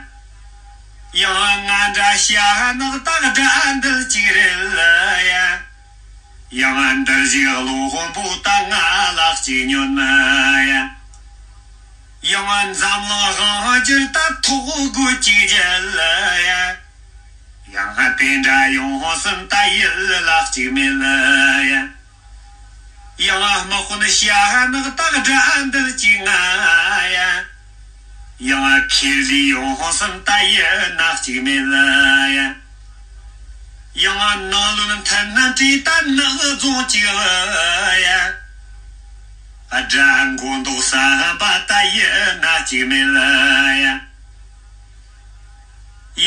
ཡང་ང་འདྲ་ཞྭ་ནག་ད་དགྲ་འདུལ་གཅིག་རེད་ལ་ཡ། ཡང་འདིར་བཞུགས་བློན་པོ་ད་ང་ལ་གཅིག་ཉོན་ན་ཡ། ཡང་འཛམ་གླིང་དབང་སྒྱུར་ད་ཐོག་རྒོད་ཅིག་རྒྱལ་ཡ། ཡང་དེ་འདྲ་ཡོང་སེམས་ད་ཡིད་ལ་གཅིག་མེད་ལ་ཡ། ཡང་དམག་དཔོན་ཞྭ་ནག་ད་དགྲ་འདུལ་གཅིག་ང་ཡ། ཡང་ཁེར་ལི་ཡོང་སེམས་ད་ཡིད་ན་གཅིག་མེད་ལ་ཡ། ཡང་ནང་བློན་མཐུན་ན་བྲིས་ད་ནག་རྫོང་གཅིག་ལ་ཡ། དགྲ་མགོ་འདོགས་ས་པ་ད་ཡིད་ན་གཅིག་མེད་ལ་ཡ།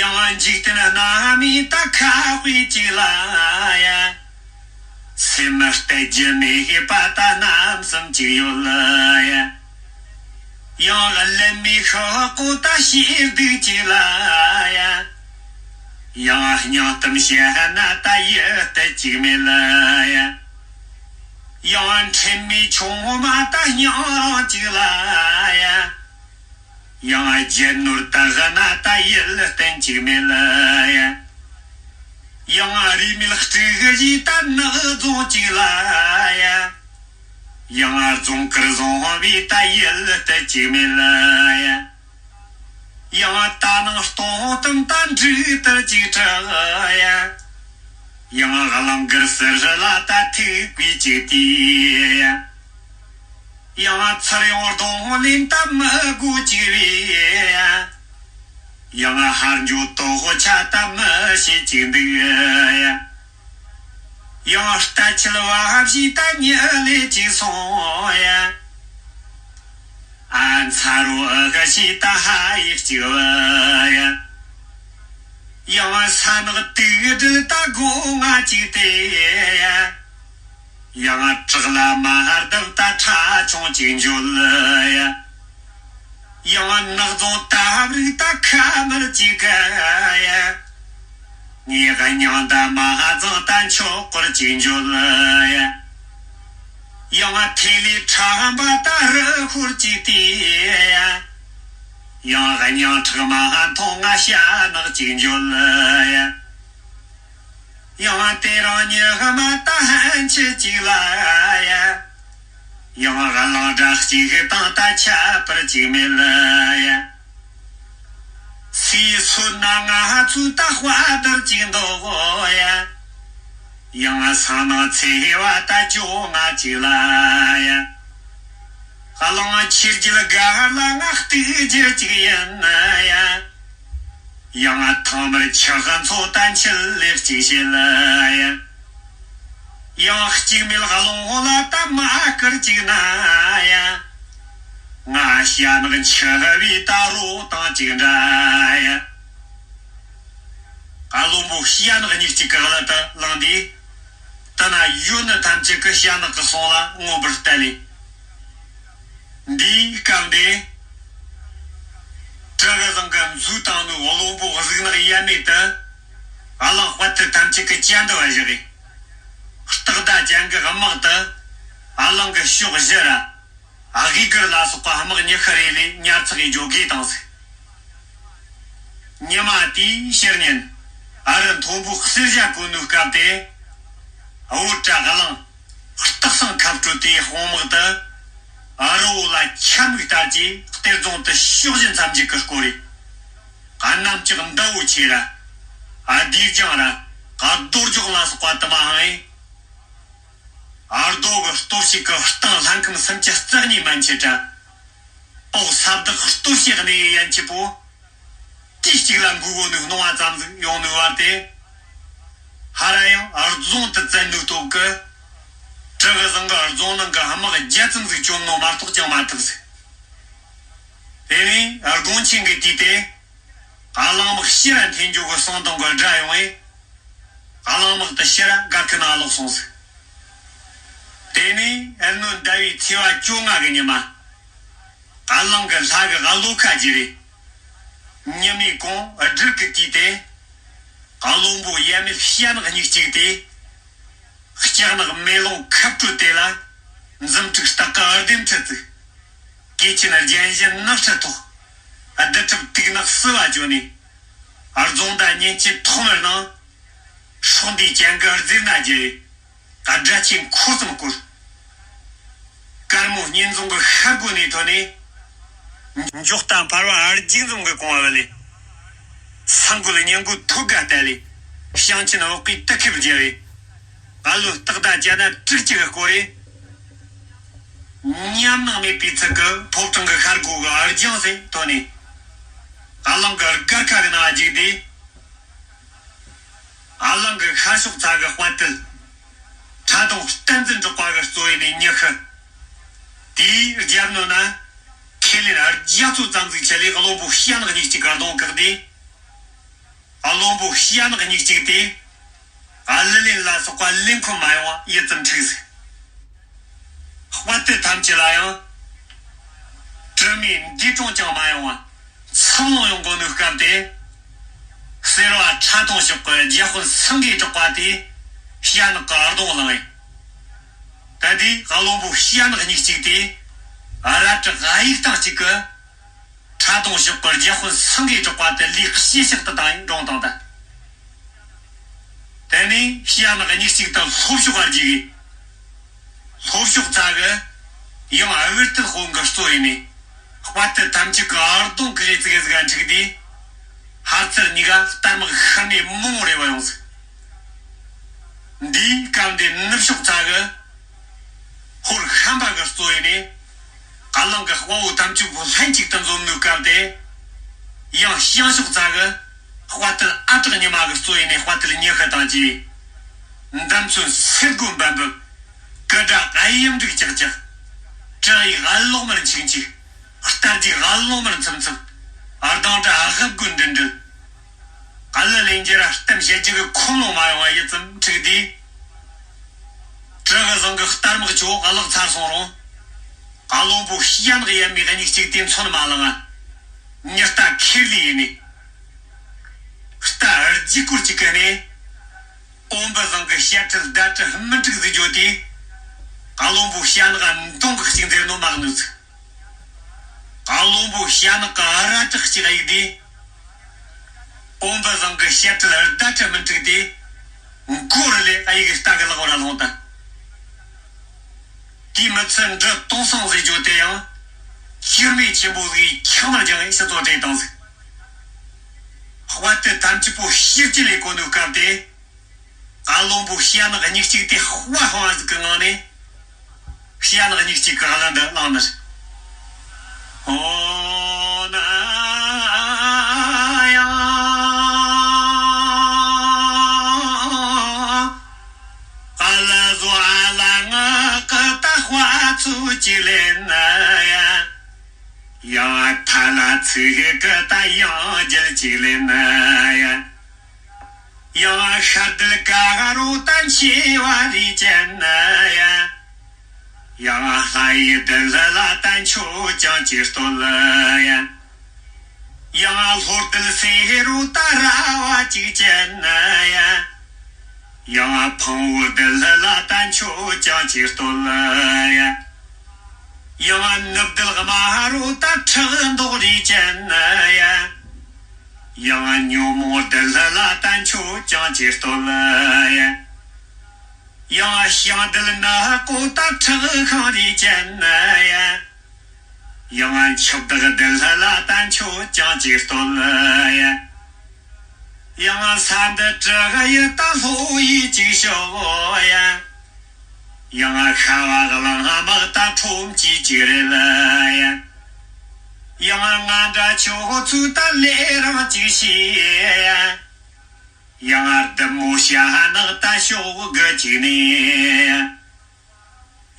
ཡང་འཇིག་རྟེན་རྣམ་སྨིན་ད་ཁ་དཔེ་གཅིག་ལ་ཡ། སེམས་གཏད་རྒྱུ་མེད་པ་ད་རྣམ་གསུམ་གཅིག་ཡོད་ལ་ཡ། ཡང་ལན་མི་ཤོག་གོ་ད་ཤེས་སྡུག་གཅིག་ལ་ཡ། ཡང་སྙིང་གཏམ་བཤད་ན་ད་ཡིད་གཏད་གཅིག་མེད་ལ་ཡ། ཡང་ཁྲེལ་མེད་ཆུང་མ་ད་སྙིང་རང་གཅིག་ལ་ཡ། ཡང་རྒྱལ་ནོར་ད་ག་ན་ད་ཡིད་བརྟན་གཅིག་མེད་ལ་ཡ། ཡང་རིས་མེད་སྤྲུལ་གཞི་ད་ནག་རྫོང་གཅིག་ལ་ཡ། ཡང་རྫོང་དཀར་བཟང་བའི་ད་ཡིད་བརྟན་གཅིག་མེད་ལ་ཡ། ཡང་ད་ནང་སྟོང་གཏམ་ད་འབྲུག་ལྟར་གཅིག་གྲགས་ཡ། ཡང་གླང་དཀར་ཟུར་ལ་ད་ཐུག་པའི་གཅིག་དེ་ཡ། ཡང་ཚུར་ཡོང་གདོང་ལེན་ད་མི་དགོས་ཅིག་རེད། ཡང་ཧར་འགྱོ་དོ་ཆ་ད་མི་བྱེད་ཅིག་འདུག། ཡང་རྟ་ཁྱིལ་བ་བཞིན་ད་ཉི་ལས་ཅིག་སོང་ཡ། ཨ་མཚར་བོ་ཨ་ཤི་ད་ཧ་ཡིག་ཅིག་བ་ཡ། ཡང་ས་ནག་དུག་སྦྲུལ་ད་སྒོ་ང་ཅིག་དེ་ཡ། ཡང་བྲག་ལ་མ་ཧར་བརྡབ་ད་ཁྲ་ཆུང་ཅིག་འཇོལ་ཡ། ཡང་ནག་རྫོང་ད་བ་རིག་ད་ཁ་མར་ཅིག་ག་ཡ། ངའི་གཉང་ད་མ་ཧ་ཛང་ད་མཆོག་སྐོར་ཅིག་འཇོལ་ཡ། ཡང་ཐེ་ལི་ཁྲ་བ་ད་རི་ཤོར་ཅིག་དེ་ཡ། ཡང་གཉང་ཁྲག་མ་ཧ་མཐོང་ང་ཤ་ནག་ཅིག་འཇོལ་ཡ། ཡང་དེ་རང་ཉི་ཧ་མ་ད་ཧན་ཆེ་ཅིག་ལ་ཡ། ཡང་གླང་སྒྲ་གཅིག་དང་ད་ཁྱད་པར་ཅིག་མེད་ལ་ཡ། སི་སུ་ན་ང་ཧ་ཚུ་ད་དཔའ་དར་ཅིག་འདོག་ཡ། ཡང་ས་ནག་ཚེ་ཧེ་བ་ད་ཅོ་ང་ཅིག་ལ་ཡ། གླང་ཆེར་གྱི་ལ་ག་ལ་ང་གཏུག་རྒྱུ་ཅིག་ཡིན་ན་ཡ། ཡང་ཐང་མར་ཆག་ཚོ་ད་འཆི་ལེགས་ཅིག་བྱེད་ལ་ཡ། ཡང་གཅིག་མེད་གླང་ལ་ད་མ་བསྐུར་ཅིག་ན་ཡ། ང་ཤ་ནག་འཆི་བའི་ད་རོ་དང་ཅིག་འདྲ་ཡ། བློན་པོ་ཤ་ནག་གཉིས་གཅིག་གི་གླུ་དེ་བླངས་དུས། ད་ན་ཡོད་ནི་ཐམས་ཅད་ཀྱི་ཤ་ནག་གི་གསུང་ལ་མངོན་པར་བལྟ་ལེ། འདིའི་སྐབས་འདི། གྲི་གུ་ཟིང་གི་མཛུབ་དང་ནི་བློན་པོ་གཟུགས་ནག་ཡ་མེད་དུ། གླང་དཔའ་ཐུལ་ཐམས་ཅད་ཀྱི་ཅན་དུ་བ་བཞག་གི། སྟག་ཟླ་ཅན་གྱི་དམག་ཏུ། གླང་གི་ཕྱོགས་བཞི་ར། ཨ་གི་གུར་ལ་སོགས་པ་དམག་ཉི་ཤུ་རེ་ལས་ཉར་ཚགས་ཡེ་འཇོག་དགོས་དང་ཟིག། ཉི་མ་དེའི་ཕྱི་ཉིན། ཨ་རི་མཐོན་པོའི་གསེར་ཞྭ་གོན་ནུས་སྐབས་ཏེ། བོད་གྲྭ་གླང་། སྟག་སང་ཁབ་སྤྲོད་དེའི་དཔུང་དམག་ཏུ། ཨ་རི་བོ་ལ་ཁྱབ་མིག་ལྟར་གྱིས་གཏེར་རྫོང་དུ་ཕྱོགས་བཞི་མཚམས་འཇུག་གི་སྐོར་རེ། གནམ་ལྕགས་མདའ་བོ་ཆེ་ར། ཨ་དིར་ལྗང་ར། ཨ་རྡོ་རྒྱོག་ལ་སོགས་པ་དུ་མ་ཧང་ཨེ། ཨ་རྡོ་གི་སྟོབས་ཤིག་གི་སྟེང་ལྷན་ཁམས་སུམ་ཅུ་རྩ་གཉིས་མན་ཆད་དྲ། ཨོག་ས་བདག་སྟོབས་ཤིག་གནས་ཡན་ཆད་པོ། དུས་གཅིག་ལ་འགུལ་བོ་ནུས་སྣང་བ་ཙམ་ཟིག་ཡོང་ནུས་བར་དེ། ཧ་ར་ཡང་རྫོང་དུ་བཙན་ནུས་སྟོབས་ཀྱི། གྲི་གུ་ཟིང་གི་རྫོང་ནང་གི་དམག་བརྒྱ་ཙམ་ཟིག་བཅོམ་ནོ་མ་གཏོགས་ཅང་མ་ཐུབ་ཟིག། དེ་ནས་དགོང་ཆེན་གྱི་དུས་དེ། གླང་དམག་ཕྱིར་ར་འཐེན་འཇོག་གི་གསང་དང་གི་དགྲ་ཡོང་བས། གླང་དམག་དེ་ཕྱིར་ར་སྒར་ཁུ་ནང་ལོག་སོང་ཟིག། དེ་ནས་ཨེ་ནོ་ཟླ་བའི་ཚེས་པ་བཅོ་ལྔ་གི་ཉི་མ། གླང་གི་ལྷ་གི་གློ་ཁ་བརྗེ་རེ། ཉི་མའི་གུང་སྦྲུལ་གི་དུས་དེ། བློན་པོ་ཡ་མེད་ཤ་ནག་གཉིས་གཅིག་དེ། ལྕགས་ནག་མེ་ལོང་ཁབ་སྤྲོད་དེ་ལ། འཛུམ་དྲུག་སྟག་གི་ཨར་དེམ་ཁྲི་བཙུགས། གོས་ཆེན་རྒྱན་བཞི་ནག་ཁྲི་ཐོགས། རྡུལ་ཕྲབ་དུག་ནག་སྲི་བ་བཅོ་ནས། རྫོང་མདའ་ཉིན་གཅིག་ཐོག་མར་ནང་། སྲོག་འདིའི་གྱེན་གི་རྫིར་ན་རྒྱལ། དགྲ་ཆེན་འཁོར་གསུམ་བསྐོར། དཀར་མོ་གཉེན་རྫོང་གི་ཤར་སྒོ་ནས་ཐོན་ནས། འཇོག་རྟ་འཕར་བ་ཨར་རྒྱུག་འཛོམས་ཀྱི་གོང་བ་བ་ལས། ས་འགུལ་གཉེན་སྒོ་ཐོད་དགའ་བལྟ་ལས། ཞིང་ཆེན་འོག་གི་ཏི་ཁེབ་རྒྱལ་བས། ཨ་ལོ་སྟག་ཟླ་ཅན་ན་དྲུག་ཅིག་གི་སྐོར་རེ། ཉམས་སྣང་མེད་པའི་ཚུལ་གྱིས་ཕོ་བྲང་གི་ཤར་སྒོ་གི་ཨར་རྒྱང་ཟེ་ཐོན་ནས། ཨ་ལང་གི་སྒར་ཁ་གི་ནང་རྒྱུག་དེ། ཨ་ལང་གི་ཤར་ཕྱོགས་ཚ་གི་དཔའ་ཐུལ། ཁྲ་གདོང་བསྟན་འཛིན་གྲགས་པ་གི་གཙོ་བོ་ནས་ཉི་ཤུ། དེའི་རྒྱབ་ནོ་ན། ཁེ་ལེན་རྒྱ་མཚོ་ཙམ་ཟིག་ཆེ་ལས་བློན་པོ་ཤ་ནག་གཉིས་གཅིག་གར་གདོང་བཀག་དེ། བློན་པོ་ཤ་ནག་གཉིས་གཅིག་དེ། ཨ་ལི་ལིན་ལ་སོགས་པ་ལེན་ཁོམ་མ་ཡོང་བ་ཡིད་ཙམ་འཁྲུགས་ཟིག། དཔའ་ཐུལ་ཐམས་ཅད་ལ་ཡང་། དྲི་མའི་འདས་གྲོངས་ཀྱང་མ་ཡོང་བ། མཚམས་ལོང་ཡོང་དགོས་ནོའི་སྐབས་དེ། སེར་བ་ཁྲ་གདོང་ཕྱོགས་ཀྱི་རྒྱལ་དཔོན་སེང་གེ་གྲགས་པ་དེས་ཤ་ནག་གི་ཨར་གདོང་བླངས་ཡིན། ད་དེའི་བློན་པོ་ཤ་ནག་གཉིས་གཅིག་དེས། ཨ་ར་དྲག་ཨ་ཡིག་དང་གཅིག་གི། ཁྲ་གདོང་ཕྱོགས་ཀྱི་རྒྱལ་དཔོན་སེང་གེ་གྲགས་པ་དེ་ལས་ཤེས་ཤག་ཏུ་བཏང་ཡིན་འགྲོངས་བཏང་ད། དེ་ནས་ཤ་ནག་གཉིས་གཅིག་ཏུ་ལྷོ་ཕྱོགས་ཨར་རྒྱུག་གི། ལྷོ་ཕྱོགས་ཚ་གི། ཡང་ཨ་བིར་ཏི་དཔོན་གི་གཙོ་ཡིན་ནས། དཔའ་ཐུལ་ཐམས་ཅད་ཀྱི་ཨར་གདོང་གི་རེ་ཙི་གེ་ཟིག་ག་འཁྲུགས་དུས། ཧར་ཚུར་གཉིས་ཀ་རྟ་དམག་ཤུལ་མའི་མང་རེ་བ་ཡོང་ཟིག། འདིའི་སྐབས་འདི་ནུབ་ཕྱོགས་ཚ་གི། ཧོར་ཤམ་པ་གི་གཙོ་ཡིན་ནས། གླིང་གི་དཔའ་བོ་ཐམས་ཅད་པོ་ལྷན་ཅིག་ཏུ་འཛོམས་ནུས་སྐབས་དེ། ཡང་བྱང་ཕྱོགས་རྩ་གི་དཔའ་ཐུལ་ཨ་གྲགས་ཉི་མ་གི་གཙོ་ཡིན་ནས་དཔའ་ཐུལ་ཉི་ཤུ་དང་བཅས། འདམ་ཚོན་སེར་སྒོ་འབབ་འབུབ། སྐུ་དགྲ་གཡུ་འབྲུག་ལྕགས་ལྕགས། བྲག་ཡིག་གློག་དམར་འཁྱུག་འཁྱུག། རྟ་རྒྱུག་གློག་དམར་འཚུབ་འཚུབ། གདང་གྲི་ཨ་ཧབ་རྒོད་འདྲིལ་འདྲིལ། ག་ལེར་ལན་འགྱུར་གཏམ་བཤད་རྒྱུ་གི་ཁོམ་ལོང་མ་ཡོང་བ་ཡིད་ཙམ་འཁྲུགས་དུས། གྲི་གུ་ཟངས་གི་རྟ་དམག་ཆུ་བོ་གླགས་ཚར་སོང་རུང་། བློན་པོ་བྱ་ནག་ཡབ་མེས་གཉིས་གཅིག་དེ་མཚོན་མ་ལངས། མྱི་རྟ་ཁེར་ལས་ཡིན་ནས། རྟ་རྒྱུག་སྐོར་གཅིག་གི་ནས། ཨོམ་བུ་ཟངས་གི་བྱ་ཁྲལ་ཟླ་གྲི་སྨིན་དྲུག་ཟིག་བརྗོད་དུས། བློན་པོ་བྱ་ནག་མདུང་གི་གཅིག་འཛེར་ནོ་མ་གནོད་ཟིག། བློན་པོ་བྱ་ནག་གི་རལ་གྲི་གཅིག་གཡུག་དུས། ཨོམ་བུ་ཟངས་གི་བྱ་ཁྲལ་ཟླ་གྲི་སྨིན་དྲུག་དེ། མགོ་རུ་ལས་གཡུག་རྟ་གི་ལག་པར་ལྷུང་ད། དེའི་མི་ཚད་འབྲི་སྟོང་སང་ཟེར་རྒྱུ་དེ་ཡང་། སྐྱེར་མེད་ཆེན་པོ་ཟིག་ཁྱག་མར་སྦྱངས་ནས་ཕྱི་ཚོ་བྲེས་བཏང་ཟིག། དཔའ་ཐུལ་ཐམས་ཅད་པོ་ཕྱིར་གྱི་ལས་གོ་ནུས་སྐབས་དེ། བློན་པོ་བྱ་ནག་གཉིས་གཅིག་དེ་དཔའ་ཧང་ཟིག་གི་ངང་ནས། བྱ་ནག་གཉིས་གཅིག་གི་གླུ་འདི་བླངས་ནི་རེད། ཨོ་ན་ཡང་། ཨ་ལ་ཟོ་ཨ་ལ་ང་ཀི་ཏ་དཔའ་ཚུལ་གཅིག་ལེན་ན་ཡ། ཡང་ཐ་ལ་ཚིག་གི་ད་ཡང་རྒྱལ་གཅིག་ལེན་ན་ཡ། ཡང་ཤར་དུལ་ཀ་རོ་ད་མཆེ་བ་རི་ཅན་ན་ཡ། ཡང་ལྷ་ཡི་དུལ་ལ་ད་མཆོག་ཀྱང་གཅིག་སྟོད་ལ་ཡ། ཡང་ལྷོར་དུལ་སེ་རོ་ད་ར་བ་གཅིག་ཅན་ན་ཡ། ཡང་ཕང་བོ་དུལ་ལ་ད་མཆོག་ཀྱང་གཅིག་སྟོད་ལ་ཡ། ཡང་ནུབ་དུལ་དམར་རོ་ད་ཁྲག་མདོག་རི་ཅན་ན་ཡ། ཡང་ཉོན་མོངས་དུལ་ལ་ད་མཆོག་ཀྱང་གཅིག་སྟོད་ལ་ཡ། ཡང་བྱང་དུལ་ནག་པོ་ད་ཁྲག་ཤིང་རི་ཅན་ན་ཡ། ཡང་ཆབ་བདག་དུལ་ལ་ད་མཆོག་ཀྱང་གཅིག་སྟོད་ལ་ཡ། ཡང་ས་འདི་དྲུག་ཡི་ད་ལྷོ་ཡི་གཅིག་ཤོག་ཡ། ཡང་ཤ་བ་གླང་དམག་ད་ཁྲོམ་གཅིག་གཅིག་རེད་ལ་ཡ། ཡང་ང་འདྲ་ཁྱོད་ཚོའི་ད་ལས་རང་གཅིག་བྱས་ཡ། ཡང་བདུད་མོ་བྱ་ནག་ད་ཤོག་གི་གཅིག་ནས།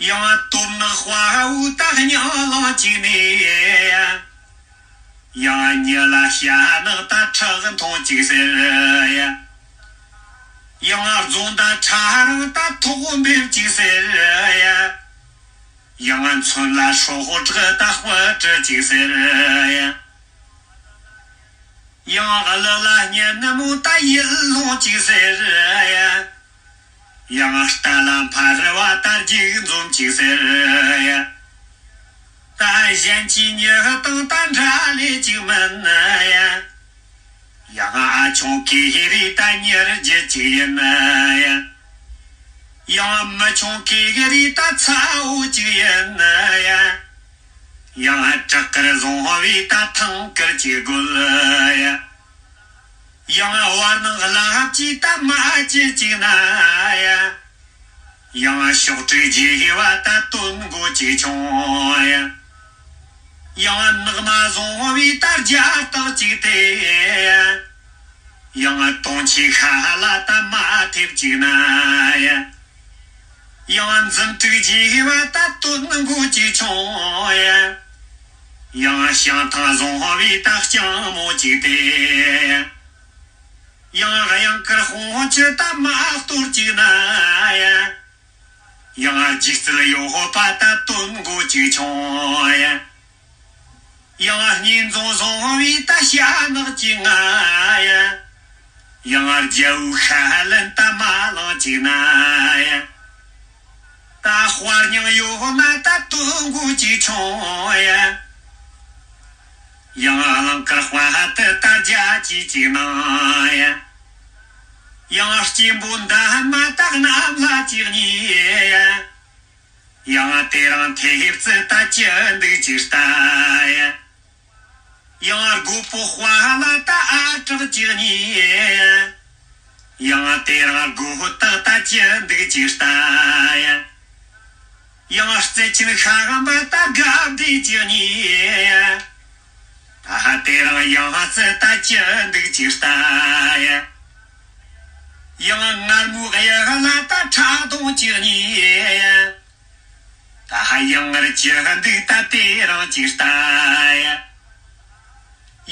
ཡང་སྟོབས་ནག་དཔའ་བོ་ད་སྙིང་ལང་གཅིག་ནས། ཡང་ཉི་ལ་བྱ་ནག་ད་ཁྲག་འཐུང་གཅིག་ཟེར་ཡ། ཡང་རྫོང་ད་ཁྲ་རང་ད་ཐོག་འབེབས་གཅིག་ཟེར་ཡ། ཡང་མཚོན་ལ་སྲོག་བྲག་ད་དཔུ་གྲི་གཅིག་ཟེར་ཡ། ཡང་གླུ་ལ་སྙན་མོ་ད་ཡིད་ལྷུང་གཅིག་ཟེར་ཡ། ཡང་རྟ་ལ་འཕར་བ་ད་རྒྱུག་འཛོམས་གཅིག་ཟེར་ཡ། ད་གཞན་གྱི་མྱི་དང་ད་འདྲ་ལས་གཅིག་མིན་ཡ། ཡང་ཨ་ཆུང་གེ་རི་ད་མྱི་རྒྱུད་གཅིག་ཡིན་ཡ། ཡང་མི་ཆུང་གེ་རི་ད་ཚ་བོ་གཅིག་ཡིན་ཡ། ཡང་བྲག་དཀར་བཟང་བའི་ད་ཐང་དཀར་གཅིག་དགོས་ཡ། ཡང་བར་སྣང་ལྷ་བཅས་ད་མ་བཅས་གཅིག་ན་ཡ། ཡང་ཕྱོགས་དྲུག་རྒྱས་པ་ད་སྟོན་མགོ་གཅིག་ཆུང་ཡ། ཡང་ནགས་མ་བཟང་བའི་ད་རྒྱ་སྟག་གཅིག་དེ་ཡ། ཡང་དུང་ཆེ་ཤ་ལ་ད་མ་ཐེབས་གཅིག་ན་ཡ། ཡང་འཛུམ་དྲུག་རྒྱས་པ་ད་སྟོན་མགོ་གཅིག་ཆུང་ཡ། ཡང་བྱང་ཐང་བཟང་བའི་ད་རྐྱང་མོ་གཅིག་དེ་ཡ། ཡང་གཡང་དཀར་དཔུང་ཆུ་ད་མ་གཏོར་གཅིག་ན་ཡ། ཡང་རྒྱུག་རྩལ་གཡོ་བ་ད་སྟོན་མགོ་གཅིག་ཆུང་ཡ། ཡང་སྙིང་རྫོང་བཟང་བའི་ད་ཤ་ནག་གཅིག་ན་ཡ། ཡང་རྒྱལ་བོའི་ཤ་ལན་ད་མ་ལང་གཅིག་ན་ཡ། ད་དཔའ་སྙིང་གཡོ་ན་ད་སྟོན་མགོ་གཅིག་ཆུང་ཡ། ཡང་གླང་དཀར་དཔའ་དུལ་ད་རྒྱ་གཅིག་གཅིག་ན་ཡ། ཡང་སྐྱེན་པོ་འདན་མ་ད་གནམ་ལྷ་གཅིག་གཉིས་ཡ། ཡང་དེ་རིང་ཐེབས་རྩི་ད་ཅི་འདུག་ཅི་ལྟ་ཡ། ཡང་རྒོད་པོ་དཔའ་ལ་ད་ཨ་གྲགས་གཅིག་གཉིས་ཡ། ཡང་དེ་རིང་རྒོད་སྟག་ད་ཅི་འདུག་ཅི་ལྟ་ཡ། ཡང་རྩལ་ཆེན་ཤ་འམ་པ་ད་དགའ་བདེ་ཅིག་ཉེ། ད་ཧ་དེ་རིང་ཡང་རྩལ་ད་ཅི་འདུག་ཅིག་ལྟ་ཡ། ཡང་མངར་མོའི་གཡུ་ལ་ད་ཁྲག་དོང་ཅིག་ཉེ། ད་ཧ་ཡང་ངར་ཅི་འདུག་ད་དེ་རིང་ཅིག་ལྟ་ཡ།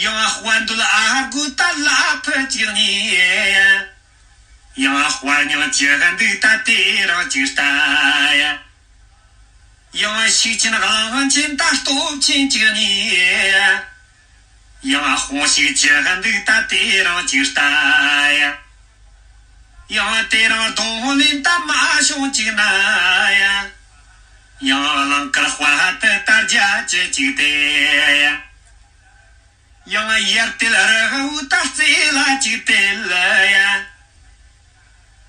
ཡང་དཔལ་འདུལ་ཨ་རྒོ་ད་ལ་ཕུ་ཅིག་ཉེ། ཡང་དཔལ་ཉང་ཅི་འདུག་ད་དེ་རིང་ཅིག་ལྟ་ཡ། ཡང་ཤུགས་ཆེན་གླང་ཆེན་ད་སྟོབས་ཆེན་ཅིག་ཉེ། ཡང་དཔུང་ཤུགས་ཅི་འདུག་ད་དེ་རིང་ཅིག་ལྟ་ཡ། ཡང་དེ་རིང་གདོང་ལེན་ད་མ་བྱུང་ཅིག་ན་ཡ། ཡང་གླང་དཀར་དཔའ་དུ་ད་རྒྱ་ཅི་ཅིག་དེ་ཡ། ཡང་ཡར་དེལ་རི་བོ་ད་རྩེ་ལ་ཅིག་དེལ་ཡ།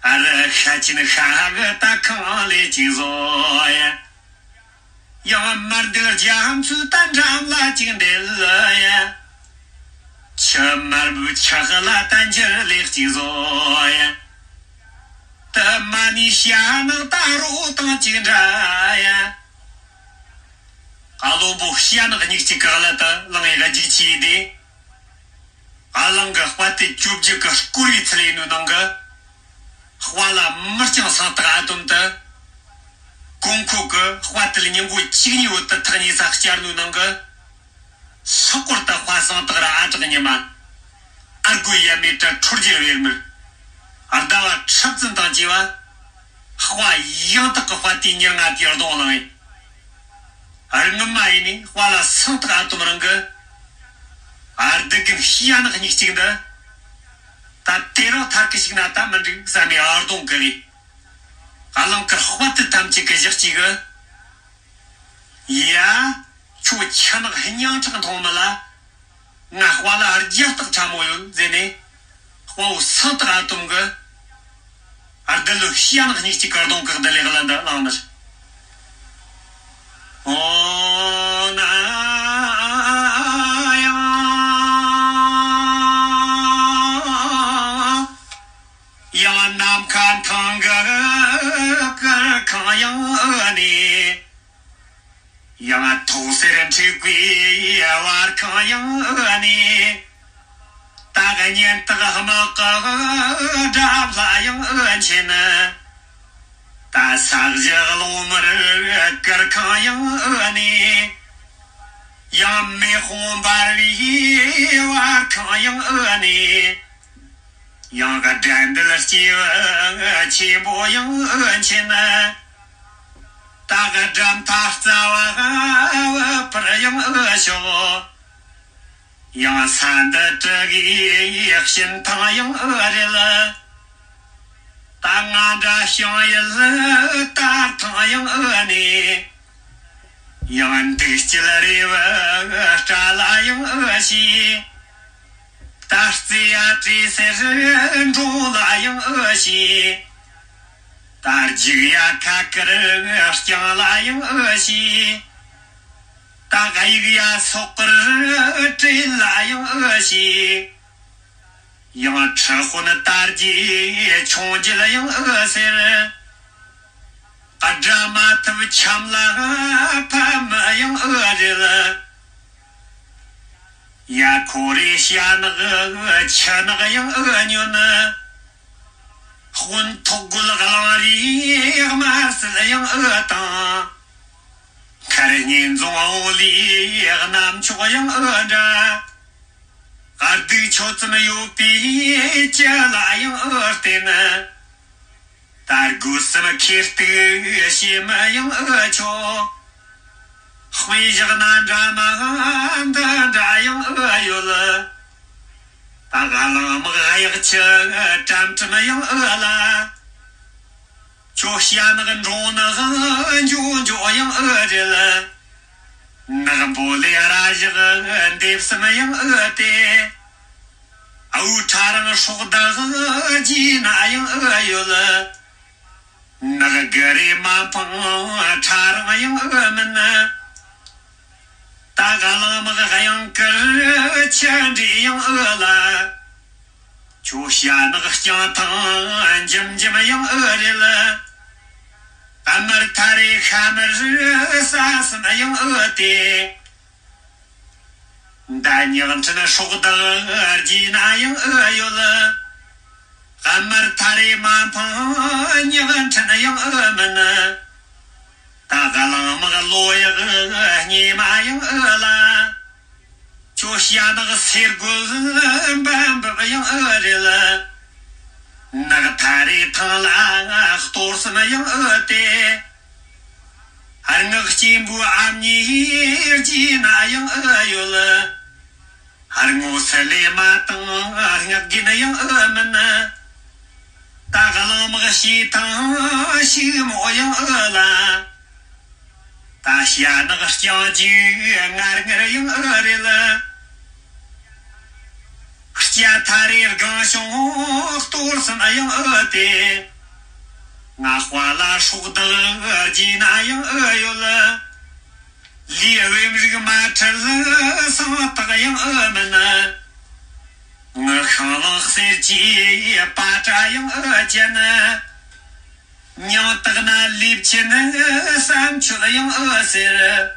ཨ་རི་ཤ་ཆེན་ཤ་གི་ད་ཁང་ལས་ཅིག་བཟོ་ཡ། ཡང་དམར་འདེལ་རྒྱ་མཚོ་ད་འགྲམ་ལ་ཅིག་འདེལ་ཡ། ཆུ་དམར་བོའི་ཆག་ལ་ད་འགྱུར་ལས་ཅིག་བཟོ་ཡ། ད་མ་ནི་ཤ་ནག་ད་རོ་དང་ཅིག་འདྲ་ཡ། ཀ་ལོ་བོ་ཤ་ནག་སྙིགས་ཅིག་ག་ལ་ད་ལང་ཡ་ག་ཅིག་ཆི་དེ། ཨ་གླང་གི་དཔའ་དེ་བཅོ་བརྒྱད་ཀྱི་སྐོར་བའི་ཚུལ་ཡིན་ནོ་ནང་གི། དཔའ་ལ་མི་རྐྱང་སང་སྟག་ཨ་དོམ་དུ། གོང་འཁོད་ཀྱི་དཔའ་དེ་ལ་ཉིན་གུང་གཅིག་གཉིས་བོ་དུ་ཐག་ཉེ་ས་བསྐྱར་ནོ་ནང་གི། ལྷག་པར་དུ་དཔའ་སང་སྟག་ར་ཨ་དྲག་ཉི་མ། ཨ་རྒོ་ཡ་མེད་དྲ་ཁྲོར་རྒྱལ་བེར་མིར། ཨར་ཟླ་བ་ཁྲབ་ཙམ་དང་བཅས་པ། དཔའ་ཡང་དག་གི་དཔའ་དེའི་ཉེར་ལྔ་དེའི་གདོང་བླངས་ཡིན། རྔུལ་མ་ཡིན་ནི་དཔའ་ལ་སང་སྟག་ཨ་དོམ་རང་གི། ཨར་སྡུག་གི་ཤི་ཡ་ནག་སྙིགས་གཅིག་འདི། ད་དེ་རིང་ཐར་གི་ཞིག་ན་ད་མི་འགྲིག་བསམ་ཡ་ཨར་གདོང་གི་རེད། ཨ་གླང་དཀར་དཔའ་དུ་ཐམས་ཅད་ཀྱི་ཞག་གཅིག་གི། ཡ། ཁྱོད་ཁྱི་ནག་སྙིང་ཁྲག་འཐུང་མི་ལ། ང་དཔའ་ལ་རྒྱ་སྟག་ཕྲ་མོ་ཡོད་ཟེར་ནས། དཔའ་བོ་སང་སྟག་ཨ་དོམ་གི། ཨར་འདི་ལོ་ཤི་ཡ་ནག་སྙིགས་གཅིག་གར་གདོང་བཀག་འདི་ལེགས་ལ་འདི་བླངས་ནི། ཨོ་ན་ཡང་། ཡང་ནམ་མཁའ་ཐང་གི་གར་ཁང་ཡང་ནི། ཡང་ཐོག་སེར་འཁྲིག་པའི་བར་ཁང་ཡང་ནི། ད་གཉེན་དག་དམག་གི་དགྲ་ལྷ་ཡང་མཁྱེན། ད་ས་གཞི་ཀླུང་མར་གར་ཁང་ཡང་ནི། ཡང་མེ་དཔུང་འབར་བའི་བར་ཁང་ཡང་ནི། ཡང་དགྲ་འདུལ་སྐྱེས་བུ་ཆེན་པོ་ཡང་མཁྱེན། ད་དགྲ་མཐའ་རྩ་བ་བུད་པར་ཡང་ཤོག། ཡང་ས་འདི་དྲུག་གི་གཤིན་ཐང་ཡང་རེད། ད་ང་འདྲ་ཞིང་ཡུལ་དར་ཐང་ཡང་ནི། ཡང་འདུག་སྤྱིལ་རེ་བ་སྐྲ་ལ་ཡང་ཤི། ད་རྩེ་ཡ་བྲེ་སེར་འབྲོང་ལ་ཡང་ཤི། ད་རྒྱུག་ཡ་ཁ་དཀར་རྐྱང་ལ་ཡང་ཤི། ད་གཡུག་ཡ་སོག་དཀར་བྲེ་ལ་ཡང་ཤི། ཡང་ཁྲི་དཔོན་དར་རྒྱས་ཆུང་རྒྱལ་ཡང་ཟེར། དགྲ་མ་ཐུབ་ཆམ་ལ་ཕམ་ཡང་རེད། ཡ་ཁོ་རེ་ཤ་ནག་ཆུ་ནག་ཡང་ཉོན། དཔོན་ཐོག་རྒོལ་གླང་རིའི་དམར་སེར་ཡང་དང་། མཁར་གཉིས་འཛོང་འོ་ལིའི་གནམ་ཕྱོགས་ཡང་འདྲ། སྡུག་ཆོད་ཙམ་ཡོད་པའི་ཅི་ལ་ཡང་བརྟེན། ད་དགོས་བསམ་ཁེར་གཏུགས་བྱེད་མི་ཡང་ཆོག། དཔེ་བཞག་ན་འདྲ་མ་འདི་འདྲ་ཡང་ཡོད། ད་གླང་དམག་གཡག་ཆུ་དྲམ་དྲམ་ཡང་ལ། ཁྱོད་ཤ་ནག་འབྲོང་ནག་འཇོ་འཇོ་ཡང་རེད། ནག་འབོ་ལས་ར་བཞག་འདེབས་སམ་ཡང་སྟེ། ཨའུ་ཁྲ་རང་སྲོག་བདག་རྗེས་ན་ཡང་ཡོད། ནག་གི་རེ་མ་འཕང་ཁྲ་རང་ཡང་མིན། ད་ག་གླང་དམག་གཡང་དཀར་ཆུ་འདྲེས་ཡང་ལ། ཁྱོད་ཤ་ནག་རྐྱང་ཐང་འཇམ་འཇམ་ཡང་རེད། དམར་ཐ་རེ་ཤ་མར་ས་གསུམ་ཡང་ཨེ་སྟེ། མདའ་ཉག་ཕྲན་སྲོག་བདག་རྗེས་ན་ཡང་ཨེ་ཡོད། དམར་ཐ་རེ་མ་འཕང་ཉག་ཕྲན་ཡང་ཨེ་མིན། ད་ག་གླང་དམག་ལོ་ཡག་སྙེ་མ་ཡང་ཨེ་ལ། ཁྱོད་ཤ་ནག་སེར་རྒོད་འབའ་འབབ་ཡང་ཨེ་རེད། ནག་ཐ་རེ་ཐང་ལ་གཏོར་སེམས་ཡང་ཨེ་སྟེ། སྔགས་སྐྱེན་པོའི་ཨ་མྱེས་རྗེས་ན་ཡང་ཨེ་ཡོད། སྔོ་སི་ལེ་མ་དང་སྔགས་རྒྱན་ཡང་ཨེ་མིན། ད་གླང་དམག་ཤེས་ཐང་ཞིག་མོ་ཡང་ཨེ་ལ། ད་ཤ་ནག་རྐྱང་རྒྱུ་ངར་ངར་ཡང་ཨེ་རེད། སྐྱ་ཐ་རེ་སྒང་བྱུང་གཏོར་སེམས་ཡང་ཨེ་སྟེ། ང་དཔའ་ལ་སྲོག་བདག་རྗེས་ན་ཡང་ཨེ་ཡོད། ལུས་བེམ་རིག་མ་ཁྲལ་སང་རྟགས་ཡང་ཨེ་མིན། ངི་ཤིང་ལང་གསེར་གྱི་པ་ཏྲ་ཡང་ཨེ་ཅན། མྱང་དག་ན་ལེབ་ཆེན་བསམ་ཆོད་ཡང་ཨེ་ཟེར།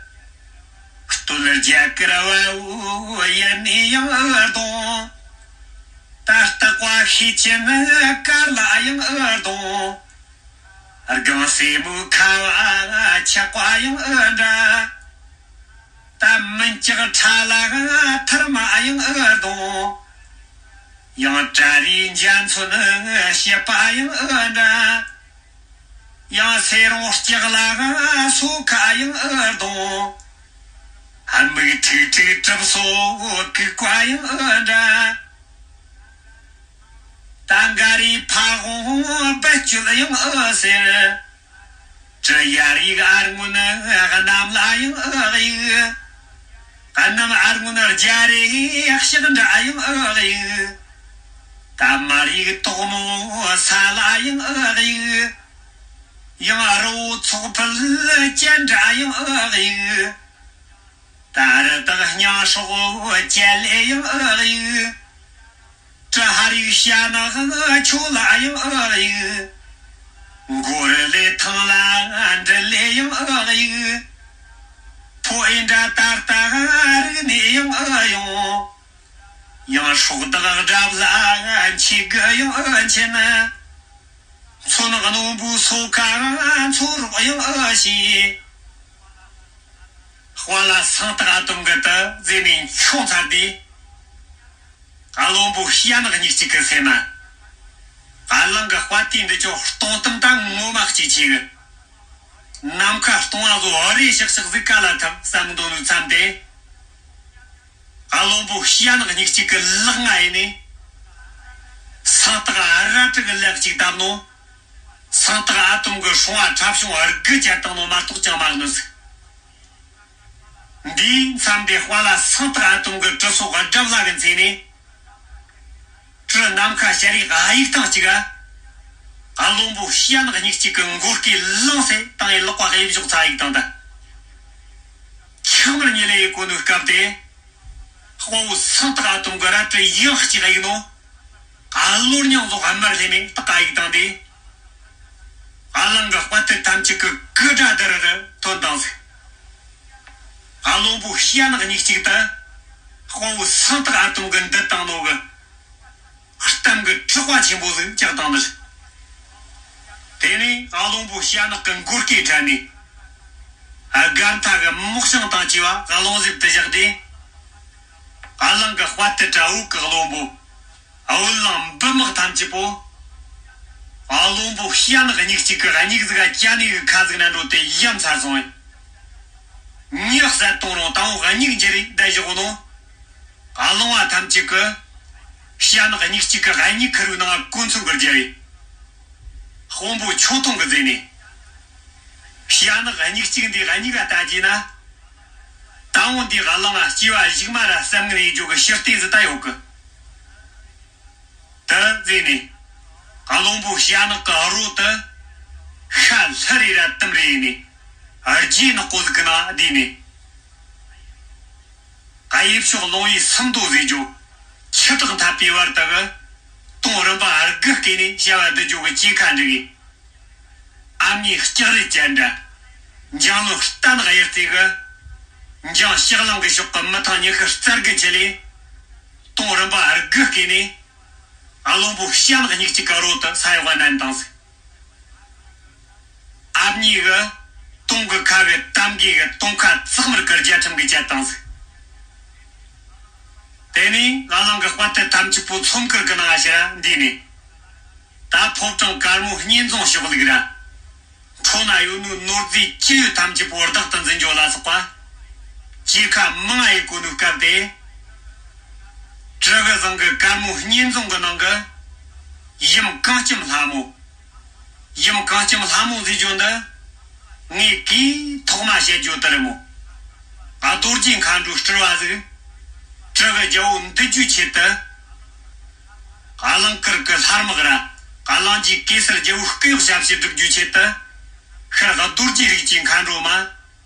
སྟོད་རྒྱ་གར་བ་བོ་ཡན་ནས་ཡང་ཨེ་གདོང་། ད་སྟག་པ་ཤེད་ཆེན་དཀར་ལ་ཡང་ཨེ་གདོང་། སྒང་སེ་མོའི་ཁ་བ་ཆག་པ་ཡང་ཨེ་འདྲ། ད་མིན་ལྕགས་ཁྲ་ལ་ཐར་མ་ཡང་ཨེ་གདོང་། ཡང་བྲ་རིའི་འཇའ་ཚོན་བཤད་པ་ཡང་ཨེ་འདྲ། ཡང་སེ་རོང་ལྕགས་ལ་སོ་ཁ་ཡང་ཨེ་གདོང་། མིག་ཁྲིག་ཁྲིག་གྲིབ་སོ་གུག་པ་ཡང་ཨེ་འདྲ། ད་འགའ་རེ་ཕ་ཝང་རྦད་གཅོད་ཡང་ཨེ་ཟེར། དྲི་ཡར་ཡིག་ཨར་སྔོན་གནམ་ལ་ཡང་ཨེ་ཡིག་གནམ་ཨར་སྔོན་རྒྱ་རེ་ཤག་འདྲ་ཡང་ཨེ་ཡིག་ད་མར་ཡིག་དོག་མོ་ས་ལ་ཡང་ཨེ་ཡིག་ཡང་རི་བོ་ཚོགས་ཕུད་ཅན་འདྲ་ཡང་ཨེ་ཡིག་ད་རི་དྭགས་སྙིང་སྲོག་བཅད་ལས་ཡང་ཨེ་ཡིག་གྲི་ཧར་ཡིག་ཤ་ནག་ཁྱོད་ལ་ཡང་ཨེ་ཡིག་མགོ་རི་ལས་ཐང་ལ་འདྲི་ལས་ཡང་ཨེ་ཡིག་ཕོ་ཨེ་འདྲ་ད་ལྟ་རིག་ནས་ཡང་ཨེ་ཡོང་། ཡང་སྲོག་བདག་དགྲ་ལ་འཆི་གི་ཡང་ཨེ་འཆི་ན། མཚོན་རྣོན་པོའི་སོ་ཁ་མཚོ་རོགས་ཡང་ཨེ་ཤེས། དཔའ་ལ་སང་སྟག་ཨ་དོམ་གི་དུ་ཟེར་ནས་མཆོང་ཚར་དུས། བློན་པོ་ཤ་ནག་གཉིས་གཅིག་གི་སེམས་མ། བླང་གི་དཔའ་དེ་འདི་ཅོ་སྟོང་གཏམ་ད་ངོ་མ་གཅིག་ཆེ་གི། ནམ་མཁའ་སྟོང་བ་བཟོ་ཨ་རེ་ཤག་ཤག་ཟིག་ག་ལ་ཐུབ་བསམ་འདོད་ནུ་མཚམས་དེ། བློན་པོ་ཤ་ནག་གཉིས་གཅིག་གི་ལག་ང་ཡིན་ནི། སང་སྟག་ཨ་ར་ཏྲི་གི་ལག་གཅིག་བཏབ་ནོ། སང་སྟག་ཨ་དོམ་གི་སྲུང་བ་ཁྲབ་ཤོང་ཨར་གི་བཅད་བཏང་ནོ་མ་གཏོགས་ཅང་མ་གནོད་ཟིག་འདིའི་མཚམས་དེ་དཔའ་ལ་སང་སྟག་ཨ་དོམ་གི་གྲི་སོགས་དགྲ་བླ་གི་མཚན་ནས། གྲི་ནམ་མཁའ་ཤར་ཡིག་ཨ་ཡིག་དང་གཅིག་ག་བློན་པོ་ཤ་ནག་གཉིས་གཅིག་གི་མགོ་སྐེ་ལངས་སེ་བཏང་ཡི་ལག་པ་གཡས་ཕྱོགས་ཚ་ཡིག་དང་ད། ཆག་མར་ཉི་ལེ་ཡི་གོ་ནུ་སྐབས་དེ། དཔའ་བོ་སང་སྟག་ཨ་དོམ་གི་རལ་གྲི་ཡང་གཅིག་གཡུག་ནོ། ཨ་ལོར་མྱང་ཟོག་དམར་ལྷེ་མེ་སྟག་ཨ་ཡིག་དང་དེ། ཨ་གླང་གི་དཔའ་ཐུལ་ཐམས་ཅད་ཀྱི་ཀི་དྲ་དར་རུ་ཐོན་དང་ཟིག་ཨ་བློན་པོ་ཤ་ནག་གཉིས་གཅིག་ཏུ། དཔའ་བོ་སང་སྟག་ཨ་དོམ་གི་འདི་བཏང་ནོ་གི། གཏམ་གི་དྲག་པ་ཆེན་པོ་ཟིག་བཅག་བཏང་ནི། དེ་ནས་ཨ་བློན་པོ་ཤ་ནག་གི་མགོ་སྐེ་ཁྲ་ནས། སྒར་མཐའ་གི་མོག་ཤིང་དང་བཅས་པ་གླང་གཟེབ་ཏུ་བཞག་སྟེ། ཨ་གླང་གི་དཔའ་ཐུལ་དྲ་བོ་གི་བློན་པོ། བོད་གླིང་འབུམ་དམག་ཐམས་ཅད་པོ། ཨ་བློན་པོ་ཤ་ནག་གཉིས་གཅིག་གི་སྙིགས་ཟིག་ག་ཅ་ནེ་གི་ཁ་ཟིག་ན་འགྲོ་དེ་ཡ་མཚར་སོང་བས། མྱི་བསད་གཏོང་རུང་དང་བོ་སྙིགས་འགྱུར་རེ་བསྡད་བཞག་ནོ། ཨ་ལོང་བ་ཐམས་ཅད་ཀྱི། ཤ་ནག་གཉིས་གཅིག་གི་སྙིགས་ཁུར་བའི་ནང་གོ་མཚོན་གི་རྒྱལ་བས། དཔོན་པོ་ཆོ་ཐུང་གི་རྫས་ནས། ཤ་ནག་གཉིས་གཅིག་འདི་གཉིས་ཀ་ལྟ་རྒྱུ་ན། དང་བོ་འདི་གླང་སྐྱེ་བ་གཞུག་མ་ར་བསམ་ངན་ཡེད་རྒྱུ་གི་ཕྱིར་ལྟས་ཟིག་ད་ཡོད་གི། དེ་ཟེར་ནས། བློན་པོ་ཤ་ནག་གི་རོ་དེ། ཤ་ལྷ་རེ་ར་དུམ་རེ་ཡིན་ནས། རྗེས་ནག་པོ་ཟིག་གི་ནང་བསྡུས་ནས། གཡས་ཕྱོགས་ལོང་བའི་སུམ་མདོ་ཟེར་རྒྱུ། ཆུ་བྲག་འཐབ་པའི་བར་དུ་གི། དོང་རིམ་པ་དགུ་བརྐོས་ནས་བྱ་བ་བསྡུ་རྒྱུ་གི་སྐྱེས་ཁ་འགྲིག་གི། ཨ་མྱེས་ལྕགས་རི་ཅན་འདྲ། འཇང་ལོ་རྟ་ནག་གཡུ་རྩེ་གི། འཇང་ཕྱག་གླང་གི་ཕྱོགས་ཀྱི་མི་ཐང་ཉི་ཤུ་རྩ་དགུ་ཆེ་ལས། དུང་རིམ་པ་དགུ་བརྐོས་ནས། བློན་པོ་ཤ་ནག་སྙིགས་གཅིག་གི་རོ་དུ་ས་འོག་མནན་བཏང་ཟིག་ཨ་མྱེས་གི་དུང་གི་ཁ་གི་གཏམ་གི་གི་དུང་ཁ་ཙག་མར་གི་རྒྱ་ཁྲིམས་གི་བཅད་བཏང་ཟིག་དེ་ནས་ང་རང་གི་དཔའ་རྟུལ་ཐམས་ཅད་པོ་ཚོམ་ཁུར་གི་ནང་ང་ཕྱིར་འདུས་ནས། ད་ཕོ་བྲང་དཀར་མོ་བསྙེན་རྫོང་ཕྱོགས་ལུག་ར། འཕྲོ་ན་ཡོད་ནོ་ནོར་རྫས་ཅི་ཡོད་ཐམས་ཅད་པོ་བདག་ཏུ་འཛིན་རྒྱུ་ལ་སོགས་པ། སྐྱེ་ཁ་མང་ང་ཡི་གོ་ནོ་སྐབས་དེ། གྲི་གུ་བཟང་གི་དཀར་མོ་བསྙེན་རྫོང་གི་ནང་གི། ཡུམ་གངས་ལྕམ་ལྷ་མོ། ཡུམ་གངས་ལྕམ་ལྷ་མོ་ཟེར་རྒྱུ་འདི། ངས་གིས་ཐོག་མ་བཤད་རྒྱུ་དེ་རེད་མོ། རྡོ་རྗེ་མཁའ་འགྲོའི་སྤྲུལ་བ་ཟིག་གྲི་གུ་རྒྱལ་པོ་འདུལ་རྒྱུའི་ཆེད་དུ། གླིང་དཀར་གི་ལྷ་དམག་ར། གླིང་རྗེ་གེ་སར་རྒྱལ་པོའི་སྐུ་གཡོག་ཞབས་ཕྱི་སྒྲུབ་རྒྱུའི་ཆེད་དུ། ཤར་རྡོ་རྗེ་རིགས་ཀྱི་མཁའ་འགྲོ་མ།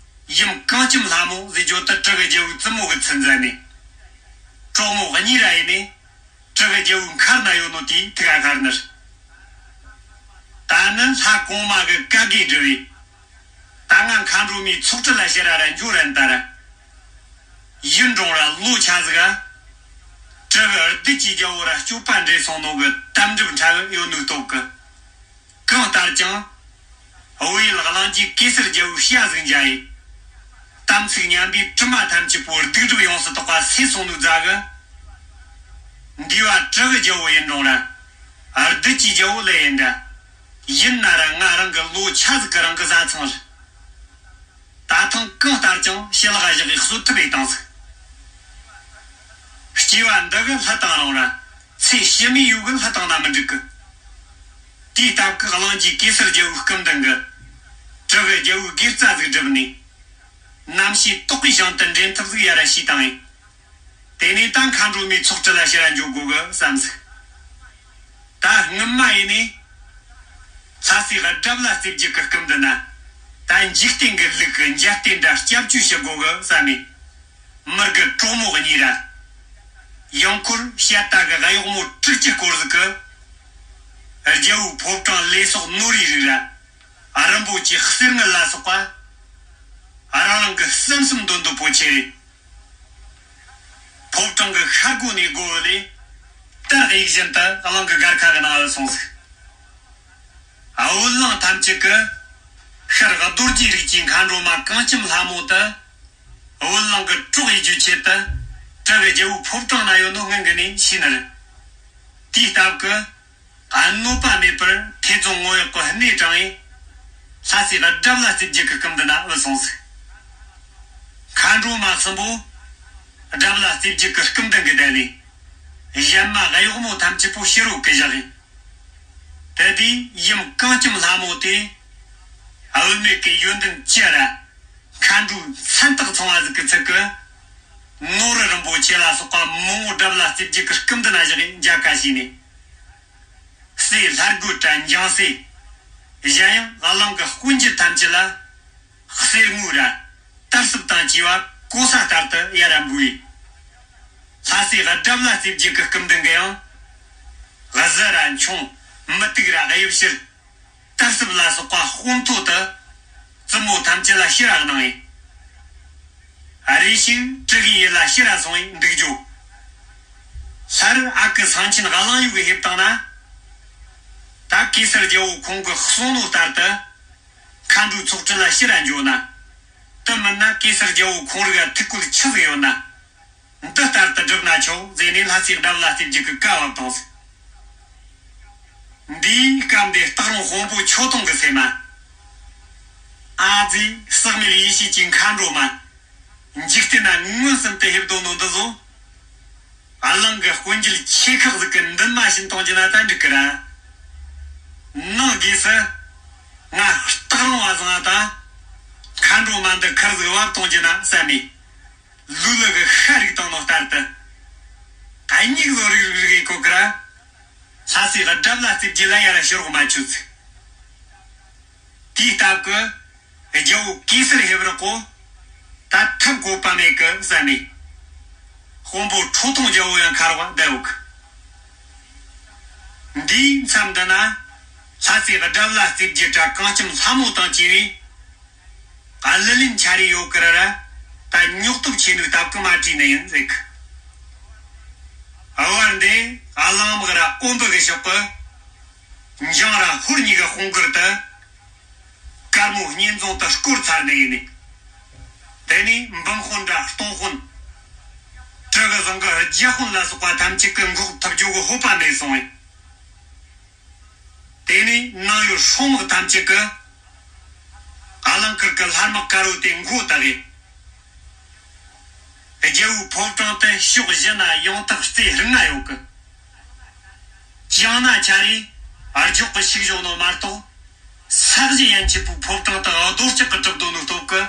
ཡུམ་གངས་ལྕམ་ལྷ་མོ་ཟེར་རྒྱུ་དེ་གྲི་གུ་རྒྱལ་པོའི་བཙུན་མོ་གི་ཚུལ་མཛད་ནས། གྲོགས་མོ་གཉིས་ར་ཡིན་ནས། གྲི་གུ་རྒྱལ་པོའི་མཁར་ན་ཡོད་ནོ་དེའི་ཐུགས་ཁར་ནི། ད་ནི་ལྷ་གོང་མ་གི་བཀའ་བསྒོས་སྒྲུབ་པས། ད་ང་མཁའ་འགྲོ་མའི་ཚོགས་གྲལ་ལ་ཕྱིར་ར་འགྱོ་རན་ད་ར། ཡུན་རིང་ར་ལོ་ཆ་ཟིག་ག་གྲི་གུ་བདུད་ཀྱི་རྒྱལ་པོ་ར་སྐྱོབ་པ་འདྲེས་སོང་ནོ་གི་དམ་གྲུབ་འཁྲབ་ཡོད་ནོའི་སྟོབས་གི། གང་ལྟར་ཀྱང་། བོད་ཡུལ་གླིང་རྗེ་གེ་སར་རྒྱལ་པོའི་ཞྭ་ཟིག་འཇའ་ཡི། དམ་ཚིག་ཉམས་པའི་གྲིབ་མ་ཐམས་ཅད་པོ་སྡིག་སྒྲིབ་ཡོངས་སུ་དག་པ་སེལ་སོང་ནོའི་རྫ་གི། འདུས་པ་གྲི་གུ་རྒྱལ་པོ་ཡིན་རུང་ར། བདུད་ཀྱི་རྒྱལ་པོ་ལས་ཡིན་འདྲ། ཡིན་ན་ར་ང་རང་གི་ལོ་ཆ་ཟིག་གི་རིང་གི་བཟའ་ཚང་རེད། ད་ཐེངས་གང་ལྟར་ཀྱང་ཞི་ལྷག་བཞག་གི་གསོད་ཐུབ་པའི་བཏང་ཟིག་སྐྱེ་བ་འདི་གི་ལྷ་དང་རུང་ར། ཚེ་ཕྱི་མའི་ཡུལ་གི་ལྷ་དང་ན་མི་འགྲིག་གི། དེའི་སྟབས་ཀྱིས་གླིང་རྗེ་གེ་སར་རྒྱལ་པོའི་སྐུ་མདུན་གི། གྲི་གུ་རྒྱལ་པོའི་དགེ་རྩ་ཟིག་བསྒྲུབས་ནས། རྣམ་ཤེས་རྟོག་པའི་ཞིང་དུ་འདྲེན་ཐབས་ཟིག་ཡར་ར་ཞུས་བཏང་ངས། དེ་ནས་ད་མཁའ་འགྲོ་མའི་ཚོགས་གྲལ་ལ་ཕྱིར་ར་འགྱོ་དགོ་གི་བསམ་ཟིག་ད་སྔོན་མ་ཡིན་ནས། ལྷ་སྲས་དགྲ་བླ་རྩེ་བརྒྱད་ཀྱི་སྐུ་མདུན་ན། ད་འཇིག་རྟེན་གྱི་ལུགས་ཀྱི་འཇའ་རྟེན་འདྲ་སྐྱབས་བཅོལ་ཞུ་དགོ་གི་བསམ་ནས། མི་དགེ་གྲོགས་མོ་གཉིས་ར། ཡང་འཁོར་བཤད་ལྟ་གི་གཡོག་མོ་དྲུག་ཅུ་སྐོར་ཟིག་གི། རྒྱལ་པོའི་ཕོ་བྲང་ལས་སོགས་ནོར་བུའི་རིགས་ར། རིན་པོ་ཆེ་གསེར་དངུལ་ལ་སོགས་པ། རང་རང་གི་བསམ་བསམ་འདོད་འདོད་པོ་ཆེ་རེད། ཕོ་བྲང་གི་ཤར་སྒོ་ནས་སྒོ་བུད་ལས། དར་གཡུག་བཞིན་དུ་གླིང་གི་སྒར་ཁ་གི་ནང་བུད་སོང་ཟིག་བུད་གླིང་ཐམས་ཅད་ཀྱི། ཤར་རྡོ་རྗེ་རིགས་ཀྱི་མཁའ་འགྲོ་མ་གངས་ལྕམ་ལྷ་མོ་དེ། བུད་གླིང་གི་གྲོགས་ཡིན་རྒྱུའི་ཆེད་དུ། གྲི་གུ་རྒྱལ་པོའི་ཕོ་བྲང་ན་ཡོད་ནོ་སྔོན་གི་ནས་ཤེས་ནི་རེད། དེའི་སྟབས་ཀྱིས། གནོད་པ་མེད་པར་ཐེ་ཚོམ་ངོ་ཡག་གི་སྣེ་དྲངས་ཡས། ལྷ་སྲས་དགྲ་བླ་རྩེ་བརྒྱད་ཀྱི་སྐུ་མདུན་ན་བུད་སོང་ཟིག་མཁའ་འགྲོ་མ་གསུམ་པོ། དགྲ་བླ་རྩེ་བརྒྱད་ཀྱི་སྐུ་མདུན་གྱི་བསྡད་ལས། གཞན་མ་གཡོག་མོ་ཐམས་ཅད་པོ་ཕྱི་རོལ་གྱི་བཞག་ཡིན། དེ་དུས་ཡུམ་གངས་ལྕམ་ལྷ་མོ་དེ། བུད་མེད་ཀྱི་ཡོན་ཏན་ཅི་ར། མཁའ་འགྲོའི་མཚན་རྟགས་མཚུངས་པ་ཟིག་གི་ཚུལ་གྱིས། ནོར་བུ་རིན་པོ་ཆེ་ལ་སོགས་པ་མང་བོ་དགྲ་བླ་རྩེ་བརྒྱད་ཀྱི་སྐུ་མདུན་ན་བཞག་གིས་མཇལ་ཁ་ཞུས་ནས། སྲས་ལྷ་རྒོད་དྲ་འཇང་སྲས། གཞན་ཡང་གླིང་གི་དཔོན་བརྒྱུད་ཐམས་ཅད་ལ། གསེར་དངུལ་ར། དར་ཟབ་དང་བཅས་པ་གོ་ས་ལྟར་དུ་ཡར་ར་འབུལ་བས། ལྷ་སྲས་དགྲ་བླ་རྩེ་བརྒྱད་ཀྱི་སྐུ་མདུན་གྱི་ཡང་། གཟི་ར་མཆོང་། མུ་ཏིག་ར་དབྱིབས་ཕྱིར། དར་ཟབ་ལ་སོགས་པ་དཔུང་ཐོག་ཏུ། བཙུན་མོ་ཐམས་ཅད་ལ་ཕྱིར་ར་གནང་ངས། རེ་ཞིག་གྲི་གུའི་ཡུལ་ལ་ཕྱིར་ར་སོང་བས་འདུག་རྒྱུ། སླར་ཨ་ཁུ་གསང་ཆེན་གླིང་ཡུལ་གྱིས་ཕེབས་བཏང་ན། ད་གེ་སར་རྒྱལ་པོ་ཁོང་གིས་གསུངས་ནོ་ལྟར་དུ། མཁའ་འགྲོའི་ཚོགས་གྲལ་ལ་ཕྱིར་ར་འགྱོ་ན། དེ་མིན་ན་གེ་སར་རྒྱལ་པོ་ཁོང་རིགས་ལ་ཐུགས་བཀོད་ཆི་ཟིག་ཡོད་ན། འདི་ལྟར་དུ་བསྒྲུབས་ན་ཆོག་ཟེར་ནས་ལྷ་སྲས་དགྲ་བླ་རྩེ་བརྒྱད་ཀྱིས་བཀའ་ཕབ་བཏང་ཟིག་འདིའི་སྐབས་འདིར་སྟག་རོང་དཔོན་པོ་ཆོས་ཐུང་གི་སེམས་མ། ཨ་ཙི། ཟག་མེད་ཡེ་ཤེས་ཀྱི་མཁའ་འགྲོ་མ། འཇིག་རྟེན་ན་མངོན་སུམ་དུ་ཕེབས་དོ་ནོ་འདི་ཚོ། གླིང་གི་དཔོན་བརྒྱུད་ཆེ་ཁག་ཟིག་གི་མདུན་མ་བྱིན་གཏོང་རྒྱུ་ན་ད་འགྲིག་གི་ར། ནང་སྒོས་སུ། ང་སྟག་རོང་བ་བཟང་ང་དང་། མཁའ་འགྲོ་མ་འདི་ཁུར་ཟིག་བབས་གཏོང་རྒྱུ་ན་བསམ་མེད། ལུས་ལ་གི་ཤ་རིག་བཏང་ནོ་ལྟར་དུ། སྙིགས་ལོ་རིག་རིག་རིག་གོ་གི་ར། ལྷ་སྲས་དགྲ་བླ་རྩེ་བརྒྱད་ལ་ཡར་ཕྱིར་རོགས་མ་ཆུ་ཚིག་དེའི་སྟབས་ཀྱིས། རྒྱལ་པོ་གེ་སར་ཕེབས་རག་གོ། ད་ཐབས་བཀོད་པ་མེད་གི་བསམ་ནས། དཔོན་པོ་ཁྲོ་ཐུང་རྒྱལ་པོ་ཡང་ཁ་རོག་བསྡད་ཡོད་གི། འདིའི་མཚམས་འདི་ན། ལྷ་སའི་དགྲ་བླ་རྩེ་བརྒྱད་དྲ་གངས་ལྕམ་ལྷ་མོ་དང་བཅས་པས། ཨ་ལི་ལིན་ཆ་རེ་ཡོད་ཀི་ར་ར། ད་ཉོག་ཏོབ་ཆེ་ནུ་སྟབས་ཀི་མ་བྲིས་ནི་ཡིན་ཟེར་གི། ཨ་བར་འདི་ཨ་གླང་དམག་ར་ཨོམ་བུ་གི་ཤོག་གི། འཇང་ར་ཧོར་གཉིས་ཀ་དཔུང་གུར་དུ། དཀར་མོ་གཉེན་རྫོང་དུ་སྐོར་ཚར་ནི་ཡིན་ནི། དེ་ནས་འབུམ་དཔོན་དྲ་སྟོང་དཔོན། གྲི་གི་བཟང་གི་རྒྱ་དཔོན་ལ་སོགས་པ་ཐམས་ཅད་ཀི་འགོག་ཐུབ་རྒྱུ་གི་ཧོད་པ་མེད་སོང་ཡིན། དེ་ནས་ནང་ཡོད་སྲོང་དམག་ཐམས་ཅད་ཀི། ཨ་ལང་ཀིར་གི་ལྷ་དམག་དཀར་བོ་དེ་མགོ་བཏགས་ཡིན། རྒྱལ་བོའི་ཕོ་བྲང་དེ་ཕྱོགས་བཞི་ན་ཡང་དག་རྩེ་ལྔ་ཡོད་གི། ཅང་ན་ཆ་རེ་རྒྱོག་གི་ཞིག་བཞོ་ནོ་མ་གཏོགས། ས་གཞི་ཡན་ཆད་པོའི་ཕོ་བྲང་དུ་རྡོ་ལྕགས་ཀྱི་གྲུབ་དོ་ནོ་སྟོབས་གི།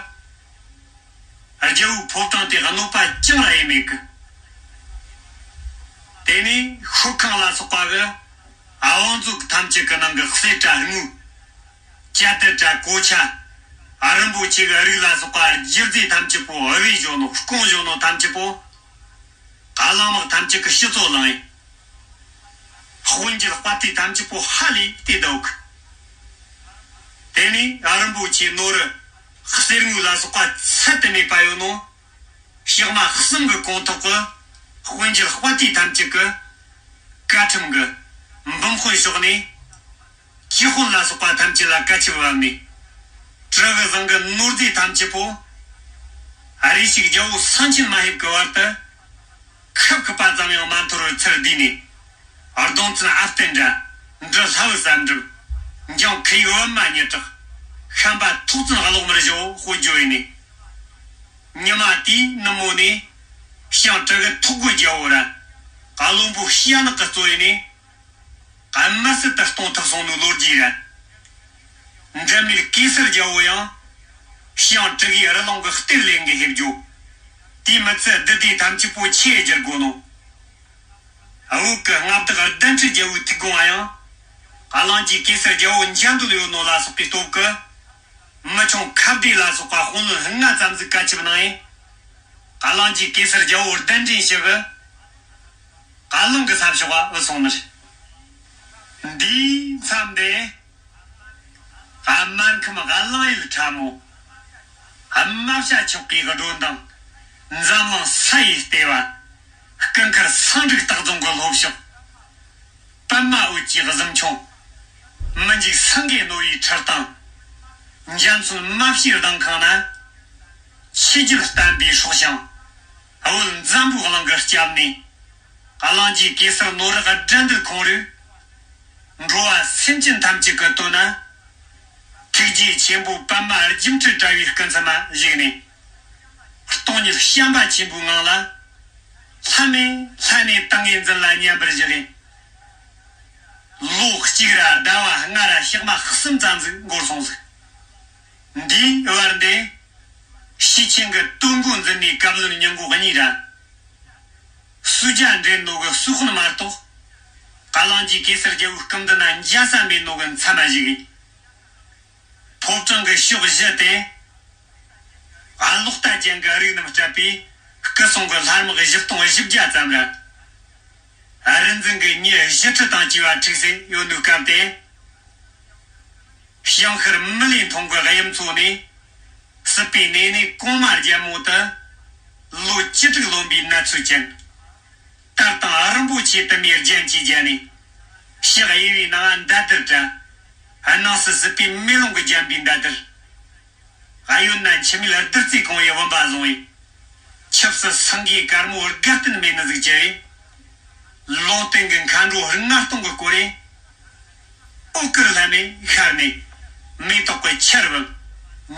རྒྱལ་བོའི་ཕོ་བྲང་དེ་གནོད་པ་ཅང་ར་ཡེ་མེད་གི། དེ་ནས་ཤོད་ཁང་ལ་སོགས་པ་གི། ཨ་བང་མཛོད་ཐམས་ཅད་ཀྱི་ནང་གི་གསེར་དྲ་དངུལ། ཅ་དེ་དྲ་གོ་ཆ། ཨ་རིན་པོ་ཆེ་གི་རིགས་ལ་སོགས་པ་རྒྱུ་རྫས་ཐམས་ཅད་པོ་བེད་བཞོ་ནོ་སྐོང་བཞོ་ནོ་ཐམས་ཅད་པོ། ཨ་གླང་དམག་ཐམས་ཅད་ཀྱི་ཕྱི་ཚོ་ལངས་ཡིན། དཔོན་གྱི་དཔའ་རྟུལ་ཐམས་ཅད་པོ་ཧ་ལས་ཏེ་བསྡད་གི། དེ་ནས་ཨ་རིན་པོ་ཆེ་ནོར་རི་གསེར་དངུལ་ལ་སོགས་པ་ཚད་དུ་མེད་པ་ཡོད་ནོ། ཞག་མ་གསུམ་གྱི་གོང་ཐོག་གི་དཔོན་གྱི་དཔའ་རྟུལ་ཐམས་ཅད་ཀྱི་བཀའ་ཁྲིམས་ཀྱི་འབུམ་དཔོན་ཕྱོགས་ནས། ཅི་དཔོན་ལ་སོགས་པ་ཐམས་ཅད་ལ་བཀའ་ཁྱབ་བབས་ནས། གྲི་གི་བཟང་གི་ནོར་རྫས་ཐམས་ཅད་པོ། ཨ་རེ་ཞིག་རྒྱལ་བོ་སེང་ཆེན་མ་ཧེབ་ཀྱི་བར་དུ། ཁབ་ཁུབ་པ་ཙམ་ཡང་མ་འཐོར་བར་ཚུར་བསྡུས་ནས། གདོང་བཙན་ཨ་བརྟན་འདྲ། འབྲི་ལྷ་བུ་བསམ་འགྲུབ། འཇང་ཁུ་ཡི་བུ་མ་ཉི་དྲག་ཤམ་པ་ཐོག་བཙན་གློག་དམར་བཞི་བོ་དཔོན་བརྒྱུད་ཡིན་ནས། ཉི་མ་དེའི་ནུབ་མོ་ནས། ཞང་གྲི་གི་ཐོག་གོ་རྒྱལ་བོ་ར། བློན་པོ་ཤ་ནག་གི་གཙོ་ཡིན་ནས། གནམ་མེད་ས་མེད་དུ་གཏོང་ཐུབ་སོང་ནོ་ལོ་རྒྱུས་ར། འབྲི་མེད་གེ་སར་རྒྱལ་བོ་ཡང་། ཞང་གྲི་གིས་རི་ལུང་གི་གཏེར་ལེན་གི་ཧེབ་རྒྱུ། དེའི་མི་ཚད་བདུད་སྡེ་ཐམས་ཅད་པོ་ཆེ་བསྒྱུར་དགོས་ནོ། བོད་ཀྱི་མངའ་བདག་གདན་ཁྲི་རྒྱལ་བོའི་ཐུགས་དགོངས་ཡང་། གླང་རྒྱལ་གེ་སར་རྒྱལ་བོ་འཇམ་འདུལ་ཡོད་ནོ་ལ་སོགས་པའི་སྟོབས་ཀྱིས། མི་ཆུང་ཁ་བདེ་ལ་སོགས་པ་དཔོན་བློན་ལྔ་ཙམ་ཟིག་བཀའ་ཁྱབ་གནང་ཡིན། གླང་རྒྱལ་གེ་སར་རྒྱལ་བོ་གདན་འདྲེན་ཞུ་གི། ཀ་ལོང་གི་ས་ཕྱོགས་བུད་སོང་ནི་རེད། འདིའི་མཚམས་དེ། སྨར་ཁམས་གླང་ཡུལ་ཁྲ་མོ། རྨ་བྱ་ཆོག་གི་སྒྲོ་མདངས། འཛམ་གླིང་ས་ཡི་ལྟེ་བ། སྐུ་མཁར་སེང་འབྲུག་སྟག་རྫོང་གི་ལྷོ་ཕྱོགས། པདྨ་འོད་ཀྱི་གཟིམ་ཆུང་། མི་འཇིགས་སེང་གེ་རྣོ་བའི་ཁྲི་སྟེང་། འཇའ་ཚོན་རྨ་བྱའི་ལྡིང་ཁང་ན། ཆོས་བརྒྱུད་བསྟན་པའི་སྲོག་ཤིང་། བོད་འཛམ་བུའི་གླིང་གི་སྐྱབས་གནས། གླང་རྒྱལ་གེ་སར་ནོར་བུ་དགྲ་འདུལ་ཁོང་རུ། འགྲོ་བ་སེམས་ཅན་ཐམས་ཅད་ཀྱི་དོན་ན། ཐུགས་རྗེ་ཆེན་པོ་པདྨ་སྒྱུ་འཕྲུལ་དྲ་བའི་སྐུ་མཚམས་མ་བཞུགས་ནས། སྟོང་ཉིད་བྱམས་པ་ཆེན་པོའི་ངང་ལ། ལྷ་ནས་ལྷ་ནས་ཏིང་ངེ་འཛིན་ལ་མཉམ་པར་བཞག་གིན། ལོ་གཅིག་ར་ཟླ་བ་ལྔ་ར་ཞག་མ་གསུམ་ཙམ་ཟིག་འགོར་སོང་ཟིག་འདིའི་བར་འདི། ཤེས་ཆེན་གྱི་དོན་གོ་འཛིན་ནས་བཀའ་བློན་ཉིན་གོ་གཉིས་ར། སུ་ཇ་འདྲེན་ནོ་གི་སུ་ཁོན་མ་གཏོགས། ཀ་ལང་རྒྱལ་གེ་སར་རྒྱལ་བོའི་སྐུ་མདུན་ན་འཇའ་ས་མེད་ནོ་གི་མཚམས་མ་བཞུགས་གིན། ཕོ་བྲང་གི་ཕྱོགས་བཞི་སྟེ། ཨ་ལོག་རྟ་ཅན་གྱི་རིགས་རྣམས་སྤྲད་པའི་སྐུ་སྲུང་གི་ལྷ་དམག་བཞི་སྟོང་བཞི་བརྒྱ་ཙམ་ར། རིག་འཛིན་གྱི་མྱི་བཞི་ཁྲི་དང་བཅས་པ་ཁྲིགས་སེ་ཡོད་ནུས་སྐབས་ཏེ། ཞང་ཤར་མི་ལའི་མཐོང་གི་དབྱིབས་མཚོ་ནས། སྲིད་པའི་གནས་ནས་གོང་མ་རྒྱལ་མོ་དུ། ལོ་བཅུ་དྲུག་ལོན་པའི་ནད་ཚོད་ཅན། དར་དང་རིན་པོ་ཆེ་དུ་མའི་རྒྱན་གྱིས་བརྒྱན་ནས། ཕྱག་གཡས་པའི་ནང་མདའ་དར་དྲ། སྣང་སྲིད་སྲིད་པའི་མེ་ལོང་གིས་བརྒྱན་པའི་མདའ་དར། གཡོན་ན་འཆི་མེད་བདུད་རྩིའི་གོང་བའི་བུམ་པ་བཟུང་བའི། ཆབ་སྲིད་སེང་གེའི་དཀར་མོ་དགའ་སྟོན་མེད་ནི་ཟིག་བཅལ་བས། ལུང་བསྟན་གྱི་མཁའ་འགྲོ་ལྔ་སྟོང་གིས་བསྐོར་རེ། འོད་དཀར་ལྷམ་མེ་ཤར་ནས། མེ་ཏོག་གི་ཆར་བབས།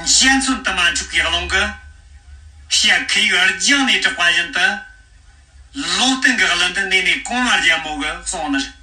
འཇའ་ཚོན་དུ་མ་འཁྲུགས་པའི་རླུང་གིས། བྱ་ཁུ་ཡུག་རྒྱང་ནས་གྲགས་པ་བཞིན་དུ། ལུང་བསྟན་གྱི་གླུ་འདི་གནས་ནས་གོང་མ་རྒྱལ་མོ་གིས་གསུངས་ནི་རེད།